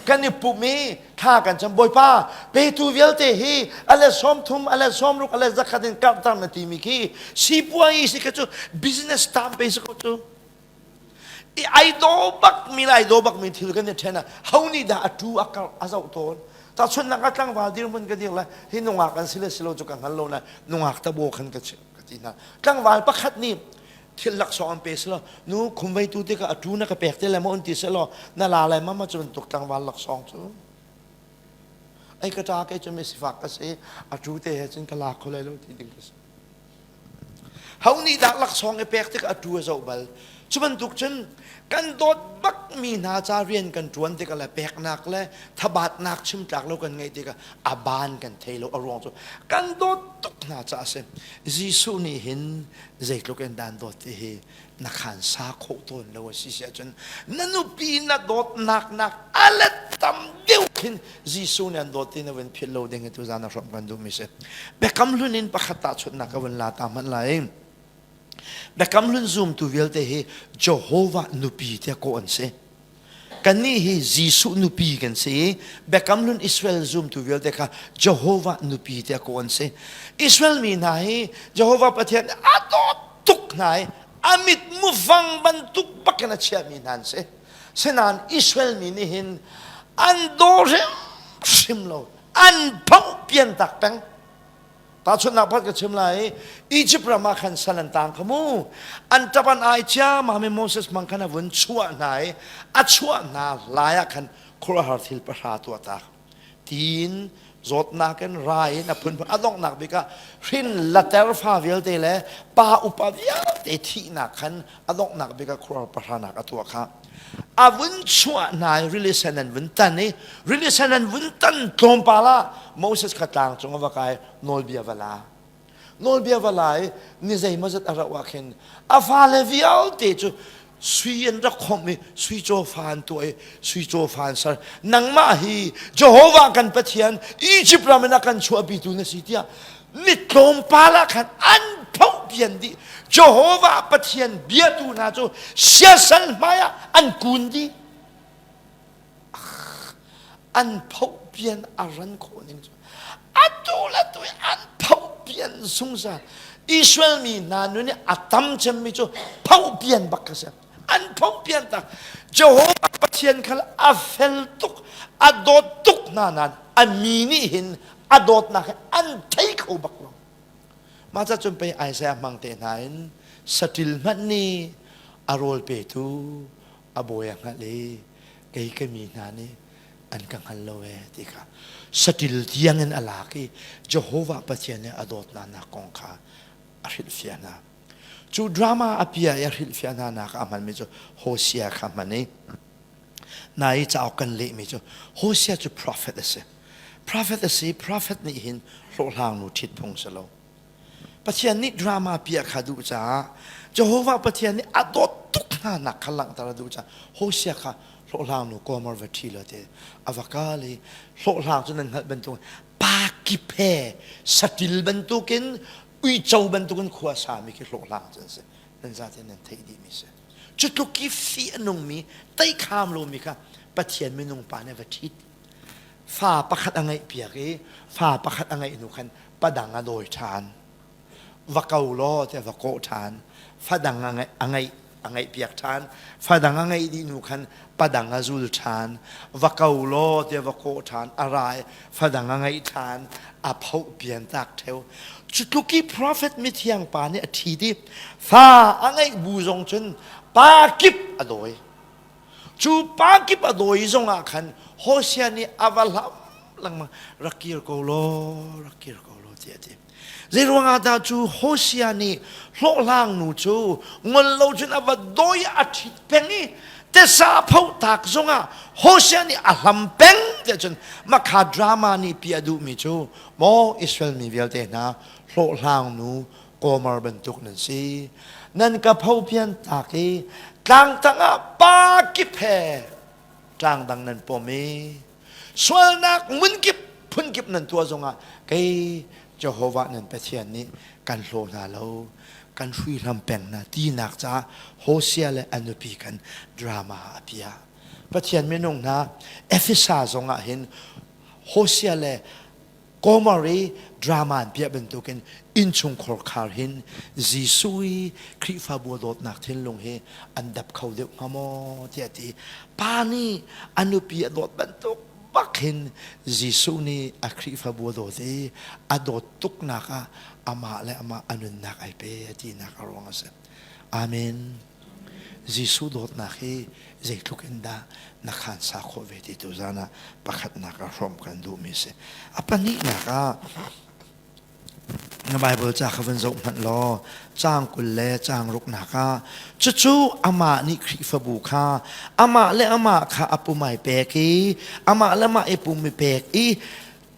Kan i pum i thla kan cam Bawipa petu vialte hi a let 30 a let 60 a let zakhat in karhter na timi khi sipuai si kha cu business tam pe si ko cu. I ai daw bak mi le ai daw bak mi thil kan i ṭhen ah ho nih dah a tu a karh a zoh tawn tahchunhnak ah tlangval dirhmun ka dir le hi nungak an si le si lo cu ka hngal lo na nungak tabo khan ka ka ti hna tlangval pakhat nih thil laksawng an pe selaw nu khumvei tu tikah a tu na ka pek te le maw an ti selaw na la lai ma ma cu bantuk tlangval laksawng cu ai ka ṭa kei cu mi sifak ka si a tu te he cun ka la kho lai lo ti ding ka si Ho nih dah laksawng i pek tikah a tu a zoh bal? Cu bantuk cun kan dawt bakmi hna ca rian kan ṭuan tikah le peknak le thabatnak chim tlak lo kan ngeih tikah a ban kan thei lo a ruang cu kan dawt tuk hna caah a si. Jesuh nih hin zeitluk in dah an dawt ti hi na khan sa khawh tawn lo a si si ahcun na nupi na dawtnak nak a let tam deuh khin Jesuh nih an dawt ti na vun philh lo ding hi tuzan a hrawmh kan duhmi si. Biakam hlun in pakhat tahchunhnak ka vun la ta hmanh lai. Biakam hlun zumtu vialte hi Jehovah nupi tiah kawh an si. Kannih hi Jesuh nupi kan si i Biakam Hlun Israel zumtu vialte kha Jehovah nupi tiah kawh an si. Israel mi hna hi Jehovah Pathian a dawt tuk hna i a mit mufang bantuk bakin a chiahmi hna an si. Sinain Israel mi nih hin an daw hrimhrim lo, an phoh pian tak peng. Tahchunhnak pakhat ka chim lai. Egypt ram ah khan sal an tang kha mu. An ṭap an ai ciammam i Moses hmang khan a vun chuah hna i a chuah hna lai ah khan khuaruahhar thil pahra tuah tak. Tiin zawtnak in rai in a phunphun a donghnak bik ah hrin later fa vialte le pa upa vialte thihnak khan a donghnak bik ah khuaruahhar pahranak a tuah kha. A vun chuah hna i rili sen an vun tan i rili sen an vun tan tlawmpal ah Moses kha tlang cung a va kai nawlbia va la nawlbia va la i ni zeimawzat a rauh ah khin a fale vialte cu sui an rak khomh i sui cawfa an tuah i sui cawfa an ser nangmah hi Jehovah kan Pathian Egypt ram in a kan chuahpitu na si tiah ni tlawmpal ah khan an phohpian dih Jehovah Pathian biatu hna cu siasal hmaiah an kun dih an phohpian a ran khawh ning cu atu le tu an phohpian zungzal Israel mi hna nun i a tam cemmi cu phohpian bak ka si an phohpian tak Jehovah Pathian khal a fel tuk a dawt tuk hna nain a mi nih hin a dawtnak hi an thei kho bak lo mah ca cun pei Isaiah hmang te hna in saṭil hmanh nih a rawl petu a bawi a hngalh i kei ka mi hna nih an ka hngal lo ee ti kha saṭil tiang in a lak i Jehovah Pathian nih a dawtnak nak kong kha a hrilhfiah hna cu drama a pia i a hrilhfiah hna nak a hmanmi cu Hosea kha hman i Na i cauk kan lehmi cu Hosea cu prophet a si. Prophet a si, prophet nih hin hlawhhlang nu ṭhit phung si lo. Pathian nih drama piah kha duh caah Jehovah Pathian nih a dawt tuk hna nak kha langhter a duh caah Hosea kha hlawhhlang nu Gomer va ṭhi lo te a va kal i hlawhhlang cu nan hngalh bantuk pa kip he saṭil bantukin uico bantukin khua sami khi hlawhhlang cu an si. Nan zaten nan theih dihmi si. Cu tluk i fih a nungmi, teikham lomi kha Pathian minung pa nih a va ṭhit. Fa pakhat a ngeihpiak i fa pakhat a ngeih hnu khan Padang a dawi ṭhan. Va ko law tiah va kawh ṭhan. Fadang a ngeih, a ngeih, a ngeihpiak ṭhan. Fadang a ngeih dih hnu khan padang a zul ṭhan. Va ko law tiah va kawh ṭhan. A ra i fadang a ngeih ṭhan. A phoh pian tak ṭheo. Cu tluk i profet mithiang pa nih a ṭhit i fa a ngeih bu zong cun pa kip a dawi. Cu pa kip a dawi zongah khan Hosea nih a va hlam lengmang rak kir ko law rak kir ko law tiah a ti. Zeiruang ah dah cu Hosea nih hlawhhlang nu cu ngol lo cun a va dawi a ṭhit peng i tesa pho tak zongah Hosea nih a hlam peng tiah cun makha drama nih pi a duhmi cu maw Israel mi vialte hna hlawhhlang nu Gomer bantuk nan si. Nan ka phopian tak i tlang tangah pa kip he tlang dang nan pom i sualnak munkip phunkip nan tuah zongah kei Jehovah nan Pathian nih kan hlaw hna lo kan hruihlam peng hna tinak caah Hosea le a nupi kan drama a piah. Pathian minung hna Efesa zongah hin Hosea le Gomer i drama an piah bantukin innchungkhar khar hin Jesuh i Khrihfabu a dawtnak thinlung hi an dap kho deuh hnga maw tiah ti. Pa nih a nupi a dawt bantuk bak hin Jesuh nih a Khrihfabu a dawt i a dawt tuknak ah amah le amah a nunnak ai pe a tinak a ruang a si. Amen. Jesuh dawtnak hi zeitluk in dah na khansa khawh ve ti tu zan ah pakhatnak ah hrawmh kan duhmi a si. A pahnihnak ah na Bible ca kha van zoh hmanh law caang 20 le caang ruknak ah cucu amah nih Khrihfabu kha amah le amah kha a pum ai pek i amah le amah i pum i pek i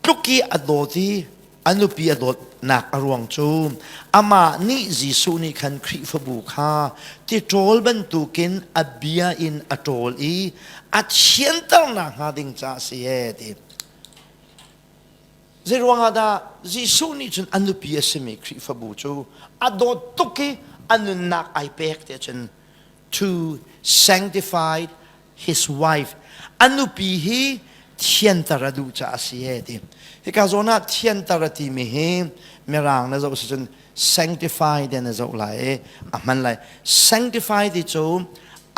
tluk i a dawt i a nupi a dawtnak a ruang cu amah nih Jesuh nih khan Khrihfabu kha tiṭawl bantukin a bia in a ṭawl i a thianternak hnga ding caah a si ee ti. Zeiruang ah dah Jesuh nih cun a nupi a simi Khrihfabu cu a dawt tuk i a nunnak ai pek tiah cun to sanctify his wife a nupi hi thianter a duh caah a si e ti hika zawn ah thianter a timi hi mirang na zoh si cun sanctify te na zoh lai i a hman lai sanctify ti cu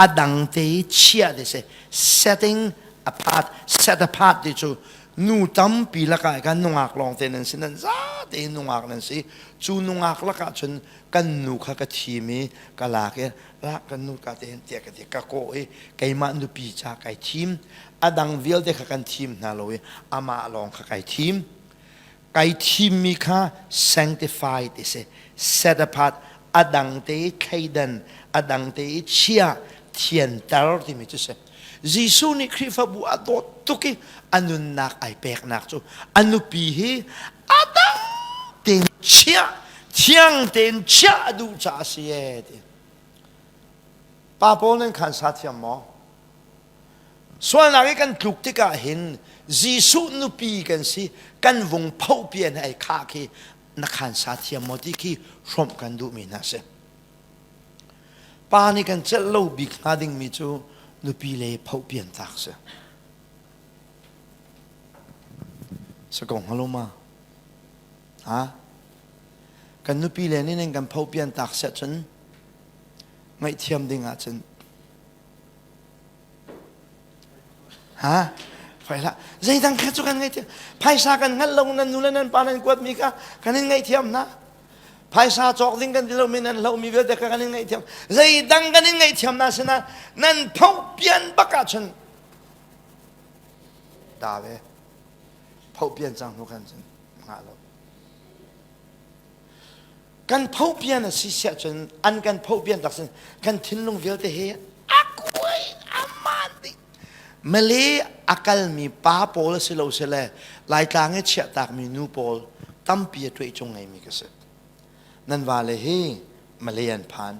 a dang te i chiah ti si setting apart set apart ti cu nu tampi lakah kan nungak lawng te nan si nan za te nungak nan si cu nungak lakah cun kan nu kha ka thim i ka lak i lah kan nu ka te tiah ka ti ka kawh i keimah nupi ca kai thim a dang vialte kha kan thim hna lo i amah lawng kha kai thim kai thimmi kha sanctified ti si set apart a dang te i thleidan a dang te i chia thianter timi cu si Jesuh nih Khrihfabu a dawt tuk i a nunnak ai peknak cu a nupi hi a dang tein chiah thiang tein chiah a duh caah a si ee ti. Pa pawl nan khan sa thiam maw? Sualnak i kan tluk tikah hin Jesuh nupi kan si kan vung phopian ai khah khi na khan sa thiam maw ti khi hrawmh kan duhmi hna si. Pa nih kan celh lo bik hnga dingmi cu nupi le phopian tak si. Sa ko hnga lo ma? Ha? Kan nupi le nih nan kan phopian tak siah cun ngaihthiam ding ahcun ha fai hlah zeidang kha cu kan ngaihthiam phaisa kan hngalh lo nan nu le nan pa nan kuatmi kha kan in ngaihthiam hna phaisa cawk ding kan ti lomi nan hlohmi vialte kha kan in ngaihthiam zeidang kan in ngaihthiam na sinah nan phopian bak ahcun da ve phopian cang hnu khan cun ngah lo kan phopian a si siah cun an kan phopian tak sin kan thinlung vialte hi a kuai a maan dih Malay a kalmi pa pawl a si lo si le Laitlang i chiahtakmi nu pawl tampi a tuah cung ngeimi ka si nan vale hi Malay an phan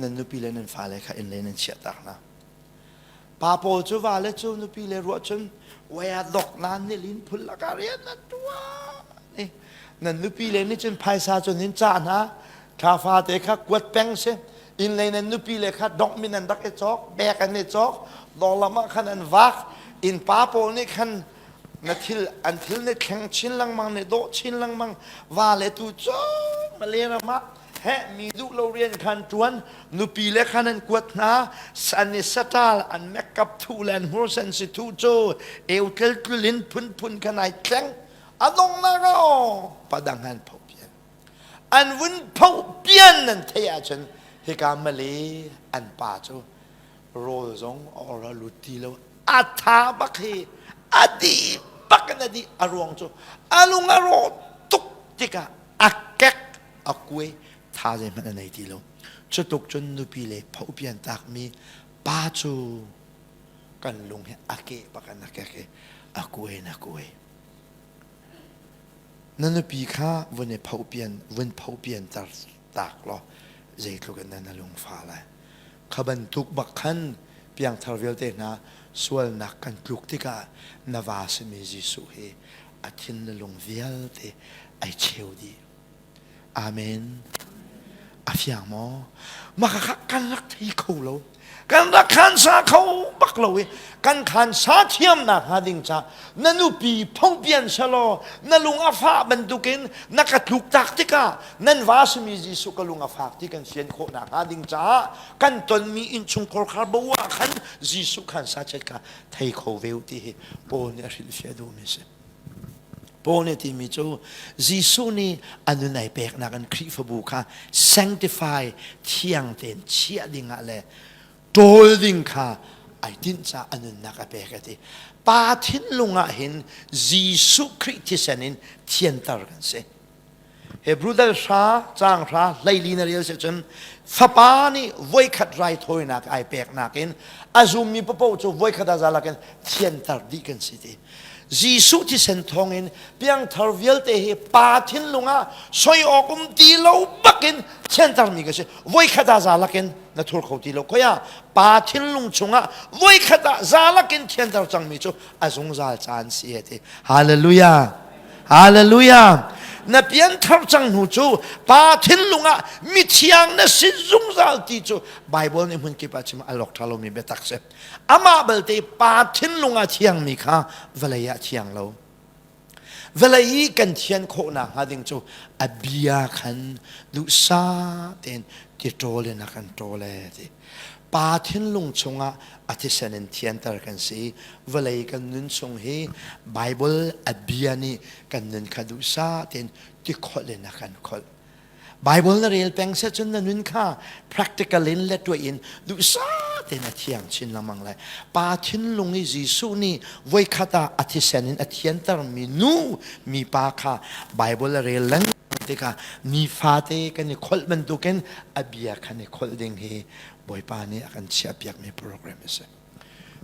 nan nupi le nan fale kha inn le nan chiahtak hna Pa pawl cu vale cu nupi le ruah cun wea dok nan nilin phul lakah rian nan ṭuan. Nan nupi le nih cun phaisa cun in cah hna. Thla fate kha kuat peng si. Inn lei nan nupi le kha dok min an rak i cawk, bek an i cawk, dawr lam ah khan an vak. Inn pa pawl nih khan. Na thil an thil ne thleng chin lengmang ne dawh chin lengmang va le tu cu Malay ram ah heh mi duh lo rian khan ṭuan nupi le khan an kuat hna an i saṭal an makeup thuh le an hmursen si thuh cu eu tlel tlul in phunphun khan ai thleng a dongnak ah padang an pho pian an vun pho pian nan theih ahcun hika Malay an pa cu rawl zong a or a lut ti lo a tha bak hi a dih bak in a dih a ruang cu a lung a rawh tuk tikah a kek a kuai tha zeihmanh a nei ti lo cutuk cun nupi le phopian takmi pa cu kan lung hi a keh bak in a kek i a kuai in a kuai na nupi kha vun i phopian vun phopian tar tak law zeitluk in na lungfa lai Kha bantuk bak khan piangthar vialte hna sualnak kan tluk tikah na va simi Jesuh hi a thin le lung vialte ai cheu dih. Amen. A fiang maw? Mah kha kan rak thei kho lo. Kan rak khansa kho bak lo i kan khansa thiamnak hnga ding ca na nupi phongpian selaw na lung a fah bantukin na ka tluk tak tikah nan va simi Jesuh ka lung a fak ti kan fian khawh nakhnga ding caah kan tonmi innchungkhar khar bo ah khan Jesuh khan sachet kha thei kho ve u ti hi Paul nih a hrilhfiah duhmi a si. Paul nih timi cu Jesuh nih a nun ai peknak in Khrihfabu kha sanctify thiang tein chiah dingah le ṭawl ding kha ai tinh caah a nunnak a pek a ti. Pa thinlung ah hin Jesuh Khrih thisen in thianter kan si. Hebrew dal hra caang hra hleili na rel si cun fapa nih voikhat raithawinak ai peknak in a zummi papoh cu voikhat a zalak in thianter dih kan si ti. Jesuh thisen thawngin piangthar vialte hi pa thinlung ah soi awk um ti lo bakin thiantermi ka si. Voikhat ah zalak in na thur kho ti lo. Khoi ah pa thinlung chungah voikhat ah zalak in thianter cangmi cu a zungzal caan si ti. Hallelujah. Hallelujah. Na pianthar cang hnu cu pa thinlung ah mithiang na si zungzal ti cu Bible nih hmun kip ah chim a lok ṭha lomi biatak si. Amah balte pa thinlung ah thiangmi kha vawlei ah thiang lo. Vawlei i kan thian khawhnak hnga ding cu a bia khan duhsah tein ti ṭawl in a kan ṭawl e ti. Pa thinlung chungah a thisen in thianter kan si. Vawlei kan nun chung hi Bible a bia nih kan nun kha duhsah tein tikholh in a kan kholh. Bible na rel peng seh cun na nun kha practical in le tuah in duhsah tein a thiang chin lengmang lai. Pa thinlung i Jesuh nih voikhat ah a thisen in a thiantermi nu mi pa kha Bible a rel lengmang tikah nifate kan i kholh bantukin a bia khan i kholh ding hi Bawipa nih a kan chiahpiakmi program a si.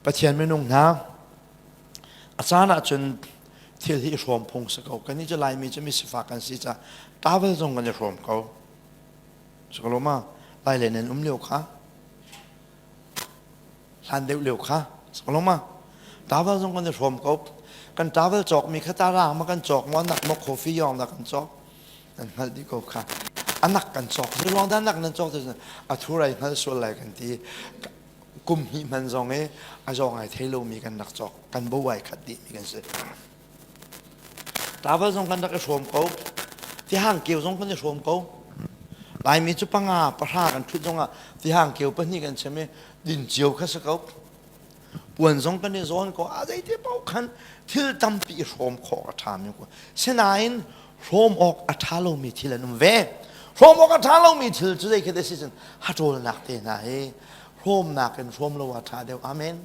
Pathian minung hna a caan ahcun thil hi i hrawm phung si ko. Kannih cu Laimi cu mi sifak kan si caah towel zong kan i hrawm ko. Sakaloma Lai le nan um lio kha hlan deuh lio kha sakaloma towel zong kan i hrawm ko. Kan towel cawkmi kha tarang ma kan cawk maw nak maw coffee yong dah kan cawk. Nan hngalh dih ko kha. Anak kan cawk. Zeiruang dah anak nan cawk ti a thur ai hngal sual lai kan ti. Kum hnih hman zong i a zawng ai thei lomi kan rak cawk. Kan bo ai khat dih mi kan si. Travel zong kan rak i hrawm ko. Tihang keu zong kan i hrawm ko. Laimi cu panga pahra kan ṭhut zongah tihang keu pahnih kan chim i din cio kha si ko. Puan zong kan i zawn ko. A zeiti paoh khan thil tampi i hrawm khawh a ṭhami ko. Sinain hrawm awk a ṭha lomi thil an um ve. Hrawm awk a ṭha lomi thil cu zei khi dah si cun haṭawlnak te hna hi hrawmnak in hrawm lo a ṭha deuh. Amen.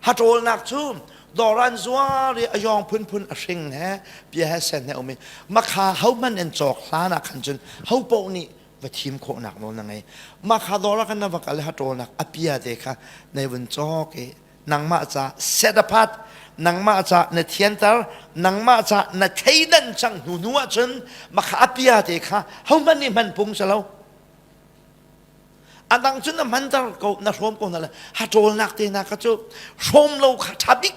Haṭawlnak cu dawr an zuar i a yawng phunphun a hring he pia he sen he um i makha hohmanh in cawk hlan ah khan cun ho paoh nih va thim khawhnak nawl na ngei. Makha dawr ah khan na va kal i haṭawlnak a pia te kha na vun cawk i nangmah ca set apart nangmah ca na thianter nangmah ca na thleidan cang hnu hnu ahcun makha a pia te kha hohmanh nih hman phung si lo a dang cun na hmanter ko na hrawm ko na le haṭawlnak te na kha cu hrawm lo kha ṭha bik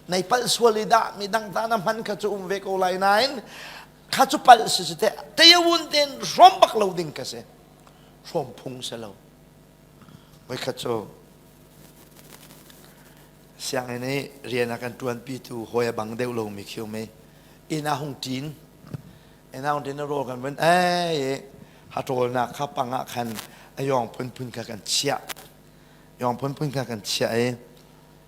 nei palh sual i dah mi dang ta na hman kha cu um ve ko lai nain kha cu palh si si te tayawun ten hrawm bak lo ding ka si hrawm phung si lo voikhat cu. Sianginn i rian a kan ṭuanpitu hawi a bang deuh lomi khi um i inn ah hung ṭin. Inn ah hung ṭin i rawl kan vun ei i haṭawlnak kha pang ah khan a yawng phunphun kha kan chiah. Yawng phunphun kha kan chiah i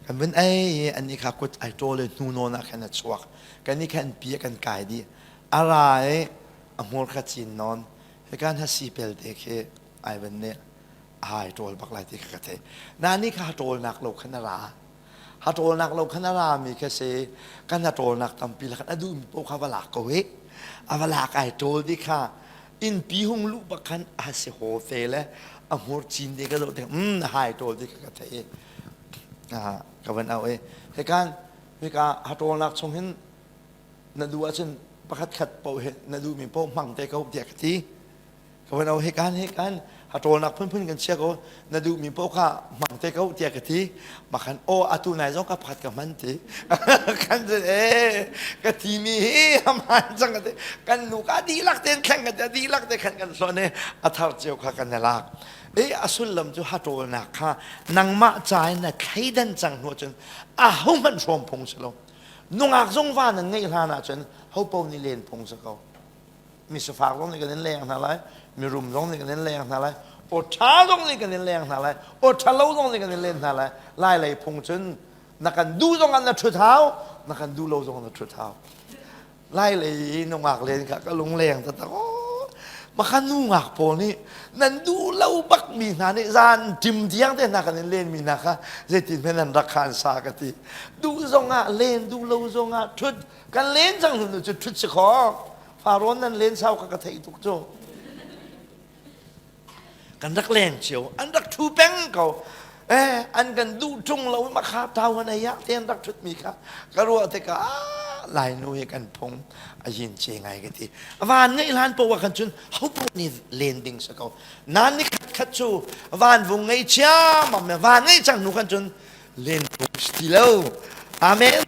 kan vun ei i annih kha kut ai ṭawl i hnu nawn ah khan a chuak. Kannih kha an pi ah kan kai dih. A ra i a hmur kha cin nawn. Hika hna sipel te khi ai van nih ai ṭawl bak lai ti kha ka theih. Na nih kha ṭawlnak lo khan a ra. Ha ṭawlnak lo khan a ra mi kha si kan a ṭawlnak tampi la khan a duhmi paoh kha va lak ko hi. A va lak ai ṭawl di kha innpi hung luh bak khan a si haw fe le a hmur cin te ka zoh tik um hai ṭawl ti kha ka theih. Ka van au i hikan hika ha ṭawlnak chung hin na duh ahcun pakhat khat paoh hi na duhmi paoh hmang te ko tiah ka ti. Ka van au hikan hikan ha ṭawlnak phunphun kan chia ko na duhmi paoh kha hmang te ko tiah ka ti. Makhan aw atu nai zong ka pakhat ka hman ti. Kan e ka ti mi hi aman cang ka ti. Kan nu ka dihlak ten thleng ka ti dihlak te khan kan hlawn i a thar cio kha kan i lak. E a sullam cu ha ṭawlnak kha nangmah ca in na thleidan cang hnu cun a ho hmanh hrawm phung si lo. Nungak zong va nan ngeih hlan ahcun ho paoh nih len phung si ko. Mi sifak zong nih kan in leng hna lai, mirum zong nih kan in leng hna lai, aw ṭha zong nih kan in leng hna lai, aw ṭha lo zong nih kan in len hna lai. Lai lei phung cun na kan duh zong ah na ṭhut hau, na kan duh lo zong ah na ṭhut hau. Lai lei nungak len kha ka lungleng taktak. Maka nungak pawl nih nan duh lo bak mi hna nih zan ṭim tiang te hna kan in len mi hna kha zeitin hme nan rak kha an sa ka ti. Duh zong ah len, duh lo zong ah ṭhut. Kan len cang hnu cu ṭhut si kho. Farawn nan len sau ka ka theih tuk cu. Kan rak leng cio. An rak ṭhu peng ko. Eh, an kan duh ṭung lo ma kha tau an ei ah te an rak ṭhut mi kha ka ruah tikah ah Lainu hi kan phung a yin ce ngai ka ti. Van ngeih hlan poah khan cun hopoh nih len ding si ko. Nan ni khat khat cu van vung ngei ciammam van ngei cang hnu khan cun len phung si ti lo. Amen.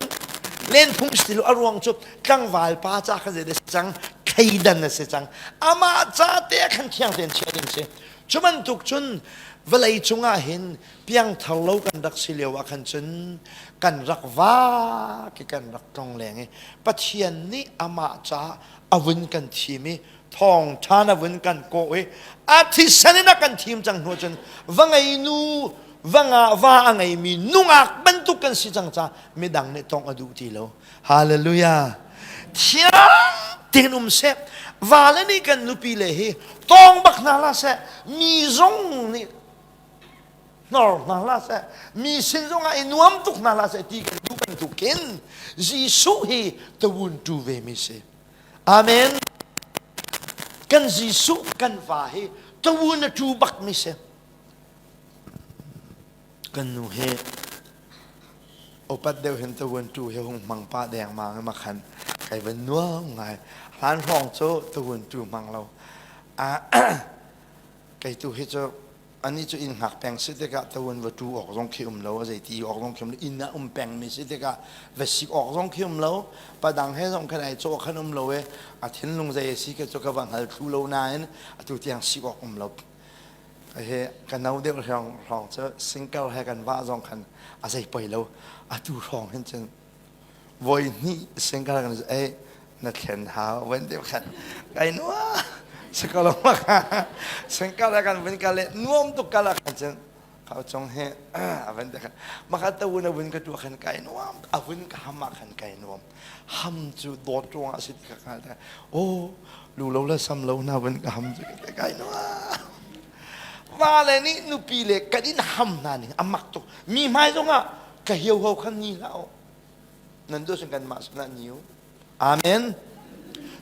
Len phung si ti lo a ruang cu tlangval pa ca kha zei si cang thleidan a si cang. Amah ca te khan thiang tein chia ding si. Cu bantuk cun vawlei cungah hin piangthar lo kan rak si lio ah khan cun kan rak va ki kan rak tlong leng i Pathian nih amah ca a vun kan thim i thawngṭha na vun kan kawh i a thisen in a kan thim cang hnu cun va ngei nu va nga va a ngeimi nungak bantuk kan si cang ca midang nih tongh a duh ti lo hallelujah thiang tein um seh vale nih kan nupi le hi tawng bak hna hlah seh mi zong nih hnor hna hlah seh mi sin zongah i nuam tuk hna hlah seh ti kan duh bantukin Jesuh hi tawun tu ve mi si Amen. Kan Jesuh kan va hi tawun a tu bak mi si. Kan nu hi upat deuh hin tawun tu hi hung hmang pa deng ma ma khan kai van nuam ngai. Hlan hrawng cu tawun tu hmang lo. Kei tu hi cu anih cu inn hngak peng si tikah tawun va tu awk zong khi um lo a zei ti awk zong khi um lo inn ah um peng mi si tikah va sik awk zong khi um lo padang he zong khan ai cawh khan um lo e a thinlung zei a si ke cu ka va hngal thlu lo nain atu tiang sik awk um lo he ka no deuh hrawng hrawng cu singkar he kan vah zong khan a zei poi lo atu hrawng hin cun voi hnih singkar kan ei na thlen hau van deuh khan kai nua sakalo ma kha singkar kan vun kal le nuam tuk kala khan cun khau chong he a van te khan maka ta wun a vun ka tu khan kai nuam a vun ka ham ah khan kai nuam ham cu dawt ruang ah si ti ka kal ta o lu lo le sam lo na vun ka ham cu kai nuam va le nih nupi le kan in ham hna ning a mak tuk mi hmai zong ah ka hiau ho khan ni hlah u nan duh sin kanmah sinah ni u amen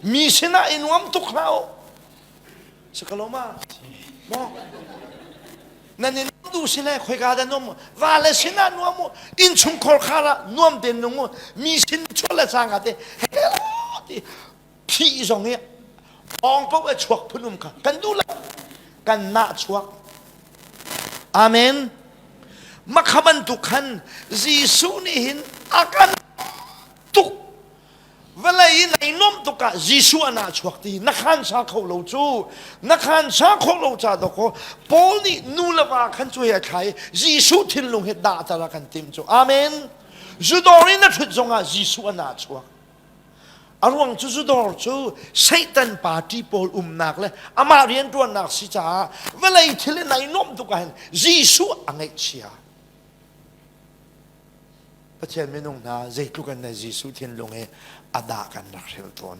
mi sinah i nuam tuk hlah u sakaloma mo nan in du sile khoika da nuam va le sinah nuam u innchungkhar khar ah nuam ten nung u mi sin chuah le cangka te hello ti phih zong hi thawng paoh a chuak phun um kha kan duh lo kan nah chuak amen makha bantuk khan Jesuh nih hin a kan tuk vawlei in ai nuamh. nuamh tuk ah Jesuh an ah chuak ti na khan sa kho lo cu na khan sa kho lo ca dawkaw Paul nih nu le va khan cu a thlai Jesuh thinlung hi dah tar a kan tim cu amen zudawr in a ṭhut zongah Jesuh an ah chuak a ruang cu zudawr cu Satan party pawl umnak le amah rianṭuannak si caah vawlei thil in ai nuamh tuk ah hin Jesuh a ngaihchia Pathian minung hna zeitluk in Jesuh thinlung hi a dah kan rak hrelh tawn.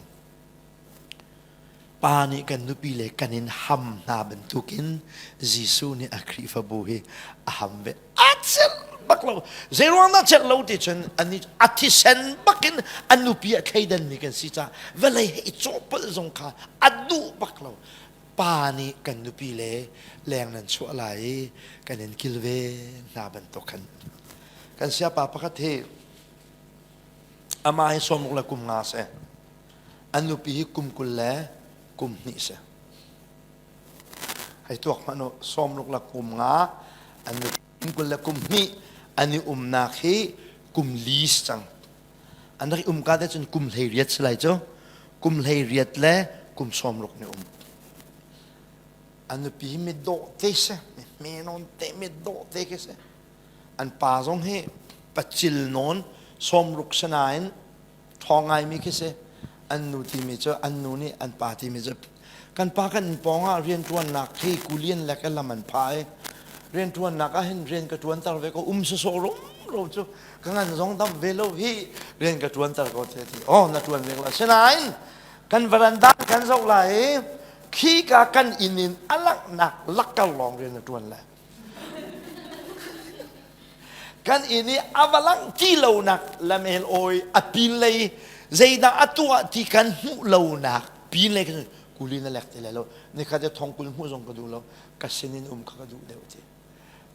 Pa nih kan nupi le kan in ham hna bantukin Jesuh nih a Khrihfabu hi a ham ve. A celh bak lo. Zeiruang dah celh lo ti cun ani a thisen bakin a nupi a thleidanmi kan si caah vawlei he i cawhpolh zong kha a duh bak lo. Pa nih kan nupi le leng nan chuah lai i kan in kilven hna bantuk khan kan siapa pakhat hi amah hi sawmruk le kum nga si an nupi hi kum 20 le kum hnih si hei tuak hmanh u sawmruk le kum nga an nupi kum 20 le kum hnih an i umnak hi kum li si cang an rak i um ka te cun kum 18 si lai cu kum 18 le kum 60 ni um an nupi hi mi dawh te si mi hme nawn te mi dawh te khi si an pa zong hi pacil nawn 60 sinain ṭhawng ngaimi khi si an nu timi cu an nu nih an pa timi cu kan pa kan pawng ah rianṭuannak khi kulian le ka lam an pha i rianṭuannak ah hin rian ka ṭuanter ve ko um sawsawh rumro cu ka ngan zong dam ve lo hi rian ka ṭuanter ko te ti oh na ṭuan ve ko sinain kan varanda kan zoh lai i khika kan inn in a langhnak lakkar lawng rian na ṭuan lai kan inn i a va langh ti lonak lamel awi a pinlei zeidah a tuah ti kan hmuh lonak pinlei kan kuli na lek ti lai lo nikhat i thongkul hmuh zong ka duh lo ka sinin um kha ka duh deuh ti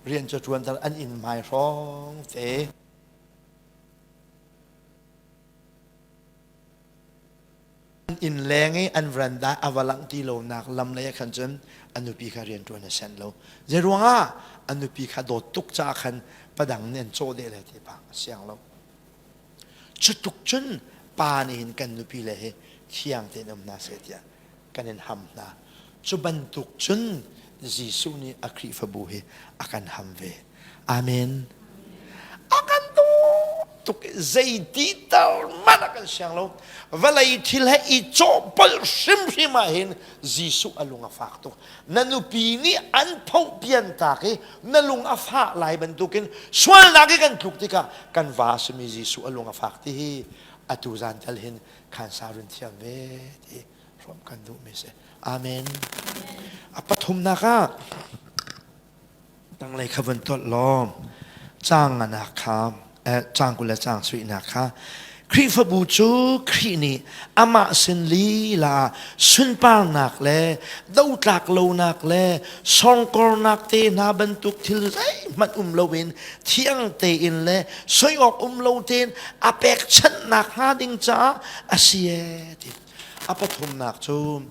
rian cu ṭuan tar an inn hmai hrawng te An inn leng i an veranda a va langh ti lonak lam lei ah khan cun a nupi kha rianṭuan a senh lo. Zeiruangah a nupi kha dawt tuk caah khan padang nih an cawh deh lai ti pa a siang lo. Cu tluk cun pa nih hin kan nupi le hi thiang tein um hna seh tiah kan in ham hna. Cu bantuk cun Jesuh nih a Khrihfabu hi a kan ham ve. Amen. A kan dawt tuk i zeiti tal hmanh a kan siang lo. Vawlei thil he i cawhpolh hrimhrim ah hin Jesuh a lung a fak tuk. Na nupi nih an phohpian tak i na lung a fah lai bantukin sualnak i kan tluk tikah kan va simi Jesuh a lung a fak ti hi atu zan tal hin khansa run thiam ve ti hrawm kan duhmi si. Amen. A pathumnak ah tanglei kha vun tolh law caang nganak kha caang 20 le caang suihnak kha Khrihfabu cu Khrih nih amah sin lila sunparnak le dotlak lonak le songkornak te hna bantuk thil zeihmanh um loin thiang tein le soi awk um lo tein a pekchanhnak hnga ding caah a si ee ti. A pathumnak cu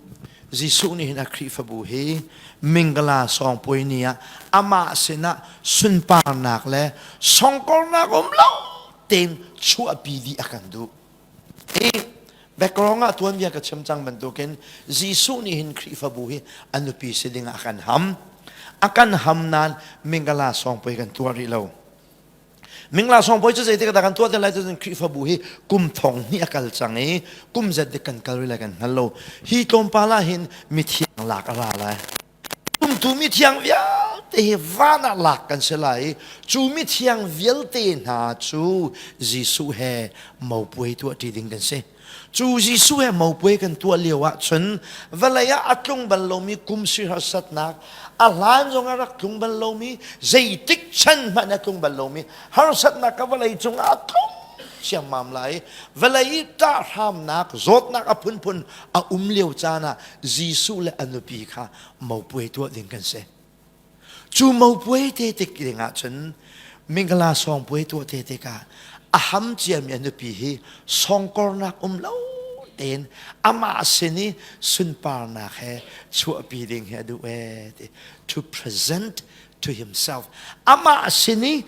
Jesuh nih hin a Khrihfabu hi Mingala sawngpuai ni ah amah sinah sunparnak le songkornak um lo tein chuahpi dih a kan duh. Hi background ah tuanbia ka chim cang bantukin Jesuh nih hin Khrihfabu hi a nupi si ding ah a kan ham. A kan ham nain Mingala sawngpuai kan tuah rih lo. Mingla sawngbawi cu zeitik dah kan tuah te lai cun Khrihfabu hi kum thong hnih a kal cang i kum zet dik kan kal rih lai kan hngal lo. Hi tlawmpal ah hin mithiang lak a ra lai. Tumtu mithiang vialte hi van ah lak kan si lai i cu mithiang vialte hna cu Jesuh he mopuai tuah ṭi ding kan si. Cu Jesuh he mopuai kan tuah lio ahcun vawlei ah a tlung bal lomi kum si harsatnak, a hlan zong a rak tlung bal lomi, zeitik chan hmanh a tlung bal lomi harsatnak ka vawlei cungah a tlung ciammam lai. Vawlei i ṭahhramnak, zawtnak a phunphun a um lio caan ah Jesuh le a nupi kha mopuai tuah ding kan si. Cu mopuai te tik ding ahcun Mingala sawngpuai tuah te tikah a ham ciami a nupi hi sawngkornak um lo tein amah sin i sunparnak he chuahpi ding hi a duh ee ti to present to himself amah sin i.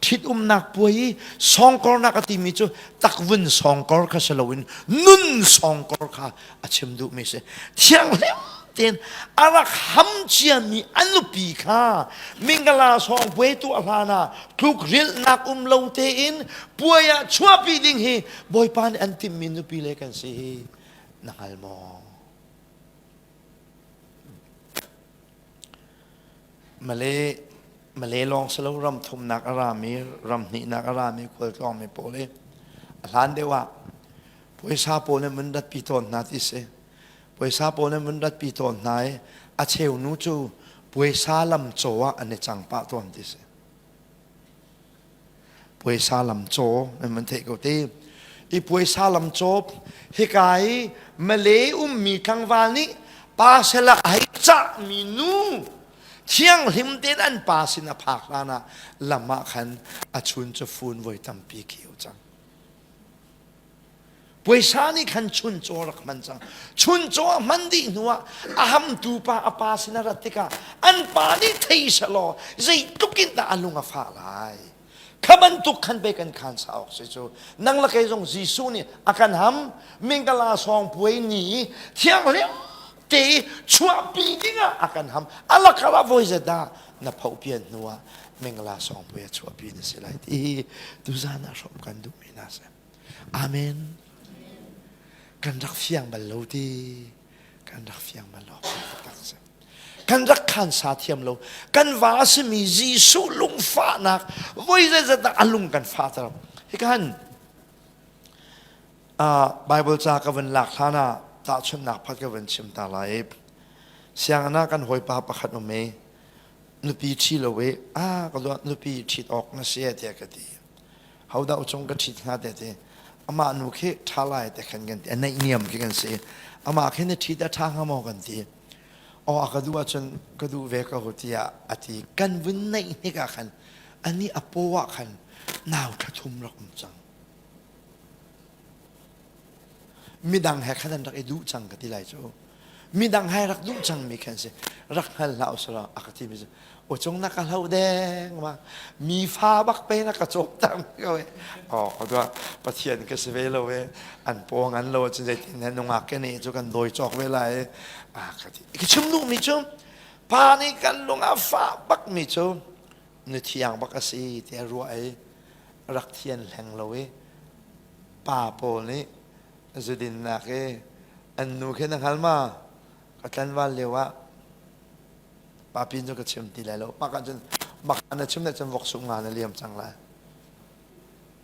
Ṭhitumnak puai i sawngkornak a timi cu takvun sawngkor kha si loin nun sawngkor kha a chim duhmi si. Thianghlim tein a rak ham ciami a nupi kha mingala sawng puai tuah hlan ah tlukrilhnak um lo tein puai ah chuahpi ding hi Bawipa nih an timhmi nupi le kan si hi na hngal maw? Malay Malay lawng si lo ram thumnak a rami ram hnihnak a rami khualtlawngmi pawl hi a hlan deuh ah puaisa pawl nih mun ratpi tawn hna ti si. Puaisa pawl nih mun ratpi tawn hna i a cheu nu cu puaisa lam caw ah an i cang pah tawn ti si. Puaisa lam caw nan van theih ko te. I puaisa lam caw hika i Malay ummi tlangval nih pa sela a hei cahmi nu thianghlim tein an pa sin a phak hlan ah lam ah khan a chun cu fun voi tampi kheu cang. Puaisa nih khan chuncaw rak hman cang. Chuncaw a hman dih hnuah a hamtu pa a pa sin a rat tikah an pa nih thei selaw zeitluk in dah a lung a fah lai. Kha bantuk khan pei kan khan sa awk si cu. Nang le kei zong Jesuh nih a kan ham mingala sawng puai ni thianghlim te i chuahpi dingah a kan ham. A lakar ah voi zat dah na phohpian hnuah mingala sawng puai a chuahpi na si lai ti tuzan ah hrawm kan duhmi hna si. Amen. Kan rak fiang bal lo ti. Kan rak fiang bal lo. Kan rak khan sa thiam lo. Kan va a simi Jesuh lungfahnak voi zeizat dah a lung kan fahter. Hi kan Bible ca ka van lak hlan ah tahchunhnak phat ka van chim ta lai. Sianginn ah kan hawipa pakhat um i nupi ṭhi lo i a ka duah nupi ṭhit awk na si tiah ka ti. Hodah cung ka ṭhit hnga te ti amah nu khi ṭha lai te khan kan ti a naihniam khi kan si amah khi na ṭhit a ṭha hnga maw kan ti aw a ka duh ahcun ka duh ve ko tiah a ti kan vun naih hnik ah khan ani a paw ah khan nau thla thum rak um cang midang he khan an rak i duh cang ka ti lai cu midang he rak duh cangmi khan si rak hngal hlah usalaw a ka ti mi cu o cung na ka hlo deng ma mi fa bak pe na ka cawm tang ko e oh dua pathian ka si ve lo e an pawng an lo cun zeitin he nungak ke ne cu kan dawi cawk ve lai a ka ti ka chim duh mi cu pa nih kan lung a fa bak mi cu nu thiang bak a si tiah ruah i rak thian hleng lo i pa pawl nih zudinnak i an nu khi na hngal ma ka tlanval lio ah pa pin cu ka chim ti lai lo mah cun mah na chim le cun vok sung nga na liam cang lai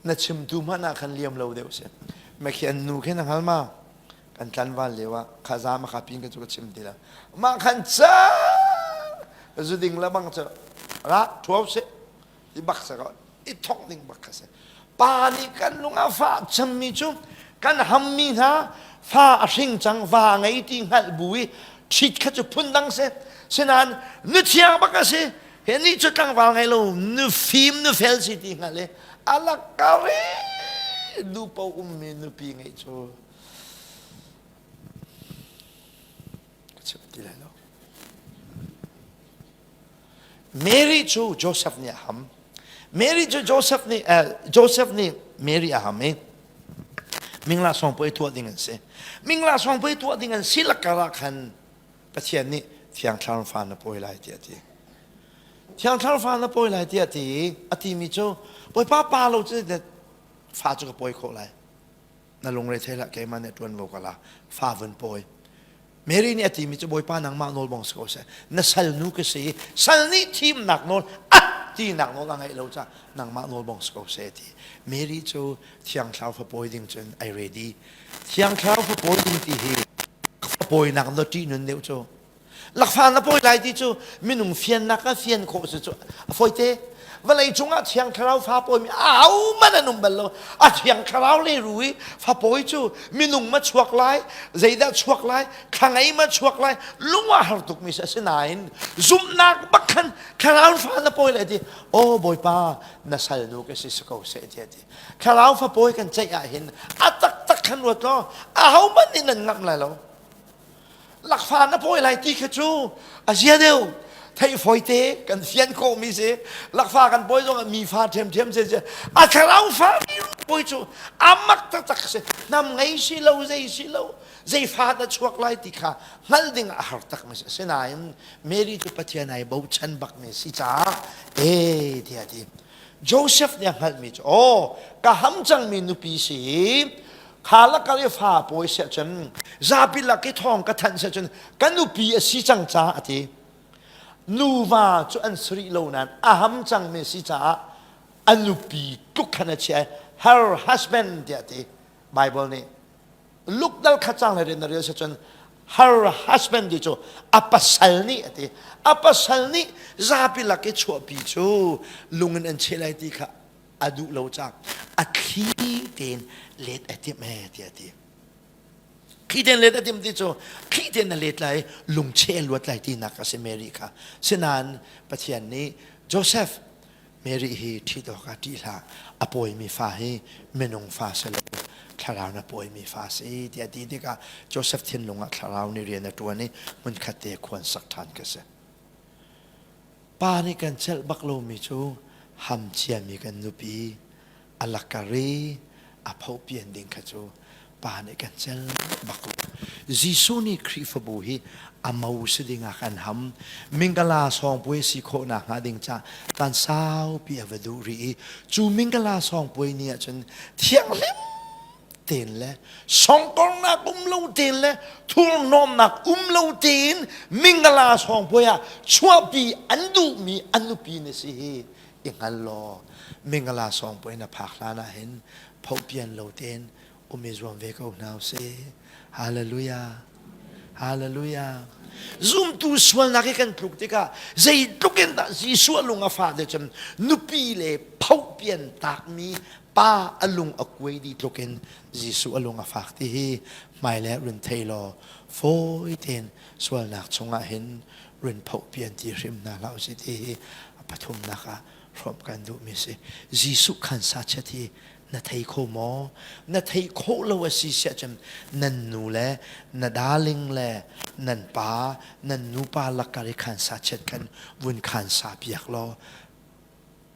na chimtu hmanh ah khan liam lo deuh si me khi an nu khi na hngal ma kan tlanval lio ah kha za ma kha pin ka cu ka chim ti lo mah khan ca zuding le bang cu ra thuau si i bak sa ko i thok ding bak kha si pa nih kan lung a fah cemmi cu kan hammi hna fa a hring cang va ngei ti hngalh bu i ṭhit kha cu phundang si sinain nu thiang bak a si he ni cu tlangval ngei lo nu fim nu fel si ti hngalh i alak kari nu po ummi nupi ngeih cu ka chim ti lai lo Mary cu Joseph nih a ham. Mary cu Joseph nih Joseph nih Mary a ham i mingla sawng puai tuah ding an si. Mingla sawng puai tuah ding an si lakar ah khan Pathian nih Thiang Thlarau fa na pawi lai tiah a ti. Thiang Thlarau fa na pawi lai tiah a ti i a timi cu Bawipa pa lo cu fa cu ka pawi khawh lai. Na lungre thei hlah keimah nih ṭuanvo ka la fa vun pawi. Mary nih a timi cu Bawipa nangmah nawl bang si ko seh na salnu ka si sal nih thimnak nawl ah tinak nawl a ngeih lo caah nangmah nawl bang si ko seh ti Mary cu Thiang Thlarau fapawi ding cun ai ready Thiang Thlarau fapawi ding ti hi fapawinak na ṭih nun deuh cu Lakfa na pawi lai ti cu minung fiannak ah fian khawh si cu a fawite. Vawlei cungah Thiang Thlarau fa pawimi ahohmanh an um bal lo. A Thiang Thlarau le ru i fa pawi cu minung ma chuak lai, zeidah chuak lai, thla ngei ma chuak lai, lung ah har tukmi si. Asinain zumhnak bak khan Thlarau fa na pawi lai ti, aw Bawipa na salnu ka si si ko seh tiah ti. Thlarau fa pawi kan ceih ah hin a taktak khan ruat law ahohmanh nih nan ngamh lai lo. Lakfa na pawi lai ti kha cu a zia deuh. Theih fawite kan fian khawhmi si. Lakfa kan pawi zong ah mi fa ṭhiamṭhiam si. A thlarau fa mi pawi cu a mak taktak si. Hnam ngei si lo, zei si lo, zei fa dah chuak lai ti kha hngalh ding ah a har takmi si. Asinain Mary cu Pathian ai bochan bakmi si caah ee tiah a ti. Joseph nih a hngalhmi cu aw ka ham cangmi nupi si kha lakar i fa pawi siah cun zapi lak i thawng ka thanh siah cun ka nupi a si cang caah a ti. Nuva cu an si rih lo nain a ham cangmi si caah a nupi tluk khan a chia her husband tiah a ti. Bible nih Luke dal khat cang le rian na rel si cun her husband ti cu a pasal nih a ti. A pasal nih zapi lak i chuahpi cu lung in an cheh lai ti kha a duh lo caah a thli tein let a timh he tiah a ti. Thli tein let a timh ti cu thli tein na let lai lungcheh a luat lai tinak a si Mary kha. Sinain Pathian nih Joseph Mary hi ṭhit awkah ṭih hlah a pawimi fa hi minung fa si lo thlarau na pawimi fa si tiah ti tikah Joseph thinlung ah thlarau nih rian a ṭuan i hmunkhat te khuan sak ṭhan ka si. Pa nih kan celh bak lomi cu ham ciami kan nupi a lakar i a phohpian ding kha cu pa nih kan cel bak lo. Jesuh nih Khrihfabu hi a mo si ding ah kan ham. Mingala sawngpuai si khawh nak hnga ding ca caan saupi a va duh rih i cu mingala sawngpuai ni ahcun thianghlim tein le songkornak um lo tein le thurhnawmnak um lo tein mingala sawngpuai ah chuahpi an duhmi an nupi na si hi i hngal law mingala sawngpuai na phak hlan ah hin phohpian lo tein um i zuam ve ko hna usih. Hallelujah. Hallelujah. Zumtu sualnak hi kan tluk tikah zeitluk in dah Jesuh a lung a fah te cun nupi le phohpian takmi pa a lung a kuai dih tluk in Jesuh a lung a fak ti hi hmailei run thei law fawi tein sualnak chungah hin run phohpian ti hrim hna hlah usih ti hi a pathumnak ah hrawmh kan duhmi si. Jesuh khan sachet hi na thei kho maw? Na theih khawh lo a si siah cun nan nu le na darling le nan pa nan nupa lakar i khan sachet khan vun khan sa piak law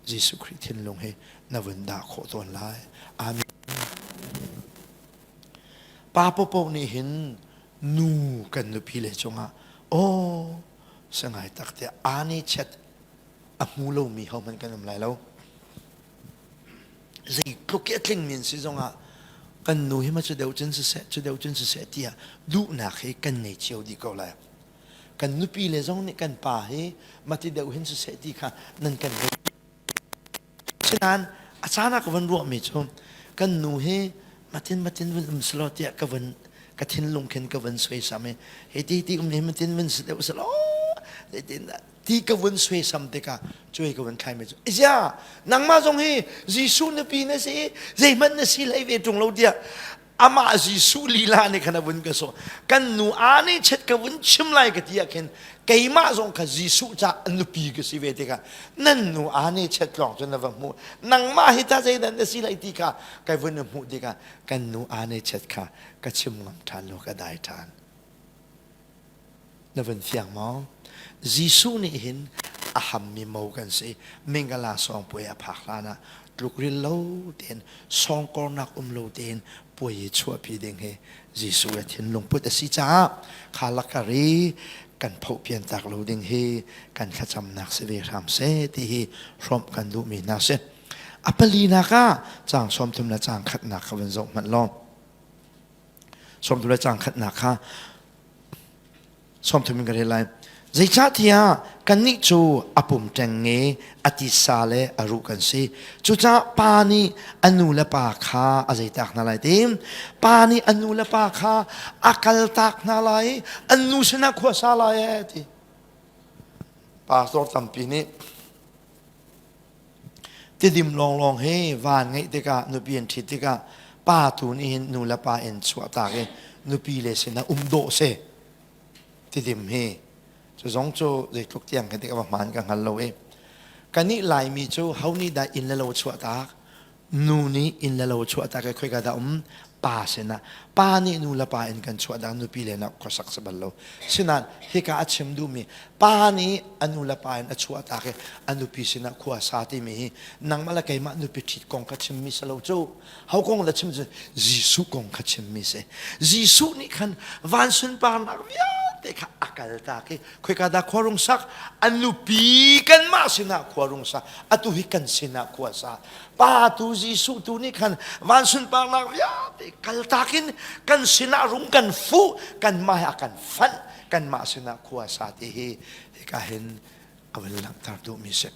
Jesuh Khrih thinlung hi na vun dah khawh tawn lai. Amen. Pa popo nih hin nu kan nupi le cungah aw sangai tak tiah ani chet a hmu lomi hohmanh kan um lai lo. Zeitluk i a tlingmi an si zongah kan nu hi ma cu deuh cun siseh, cu deuh cun siseh tiah duhnak hi kan ngei cio dih ko lai. Kan nupi le zong nih kan pa hi mati deuh hin siseh ti kha nan kan ngei. Sinain a caan ah ka van ruahmi cu kan nu hi matin matin vun um selaw tiah ka vun ka thinlung khin ka vun suaisam i hi ti ti um ni matin vun si deuh selaw zeitin ti ka vun suaisam tikah cuai ka vun thlaimi cu izia nangmah zong hi Jesuh nupi na si zeihmanh na si hlei ve ṭung lo tiah amah Jesuh lila nih khan a vun ka sawh kan nu aa nih chet ka vun chim lai ka ti ah khin keimah zong kha Jesuh ca nupi ka si ve tikah nan nu aa nih chet lawng cun na va hmuh nangmah hi ta zeidah na si lai ti kha kai vun i hmuh tikah kan nu aa nih chet kha ka chim ngam ṭhan lo ka dai ṭhan Na vun fiang maw? Jesuh nih hin a hammi mo kan si. Mingala sawngpuai a phak hlan ah tlukril lo tein sawngkornak um lo tein puai i chuahpi ding hi Jesuh le thinlung put a si caah kha lakar i kan phohpian tak lo ding hi kan thlacamnak si ve hram seh ti hi hrawmh kan duhmi hna si. A palinak ah caang 30 le caang khatnak kha vun zoh hmanh law. 30 le caang khatnak kha 30 in ka rel lai. Zeicahtiah kannih cu a pum ṭengnge a titsa le a ruh kan si. Cucaah pa nih a nu le pa kha a zeitak hna lai ti. Pa nih a nu le pa kha a kaltak hna lai i an nu sinah khua sa lai ee ti. Pastor tampi nih Tidim lawnglawng hi van ngeih tikah nupi an ṭhit tikah pa tu nih hin nu le pa in chuahtak i nupi le sinah um dawh si. Tidim hi cu zong cu zeitluk tiang kan tik a va hmaan ka hngal lo i kannih Laimi cu ho nih dah inn le lo chuahtak nu nih inn le lo chuahtak i khoika dah um? Pa sinah pa nih nu le pa in kan chuah dang nupi le nak khuasak si bal lo. Sinain hika a chim duhmi pa nih a nu le pa in a chuah tak i a nupi sinah khua sa timi hi nangmah le keimah nupi ṭhit kong kha chimmi si lo cu. Ho kong le chim cu Jesuh kong kha chimmi si. Jesuh nih khan van sunparnak vialte kha a kaltak i khoika dah khua rung sak a nupi kanmah sinah khua rung sa atu hi kan sinah khua sa pa tu Jesuh tu nih khan van sunparnak vialte kaltak in kan sinah rung kan fuh kanmah he a kan fanh kanmah sinah khua sa ti hi hika hin a van langhter duhmi si.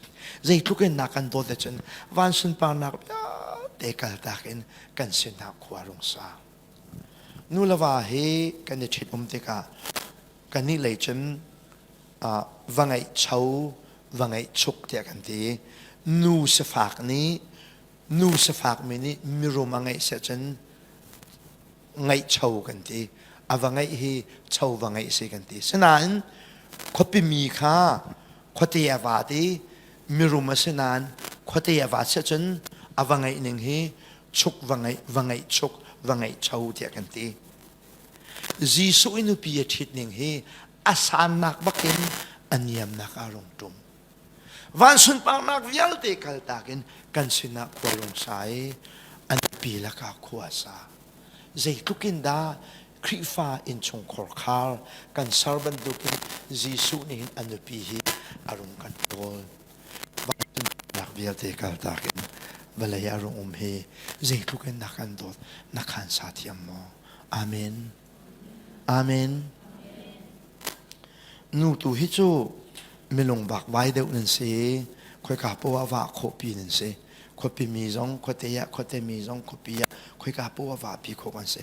Zeitluk in na kan dawt ahcun van sunparnak vialte kaltak in kan sinah khua rung sa. Nu le va hi kan i ṭhit um tikah kannih lei cun va ngeih cho, va ngeih chuk tiah kan ti. Nu sifak nih nu sifakmi nih mirum a ngeih seh cun ngeih cho kan ti. A va ngeih hi cho va ngeih si kan ti. Sinain khuapi mi kha khuate a vaat i mirum a si nain khuate a vaat seh cun a va ngeih ning hi chuk va ngeih va ngeih chuk va ngeih cho tiah kan ti. Jesuh i nupi a ṭhit ning hi a sannak bakin a niamnak ah rung ṭum. Van sunparnak vialte kaltak in kan sinah khua rung sa i a nupi lakah khua sa. Zeitluk in dah Khrihfa innchungkhar khar kan ser bantukin Jesuh nih hin a nupi hi a rung kan kawl. Vancungnak vialte kaltak in vawlei ah rung um hi zeitluk in na kan dawt na khan sa thiam maw? Amen. Amen. Nu tu hi cu milung vakvai deuh nan si. Khoika poah vah khawh pi nan si. Khuapi mi zong khuate ah khuate mi zong khuapi ah khoika poah vahpi khawh kan si.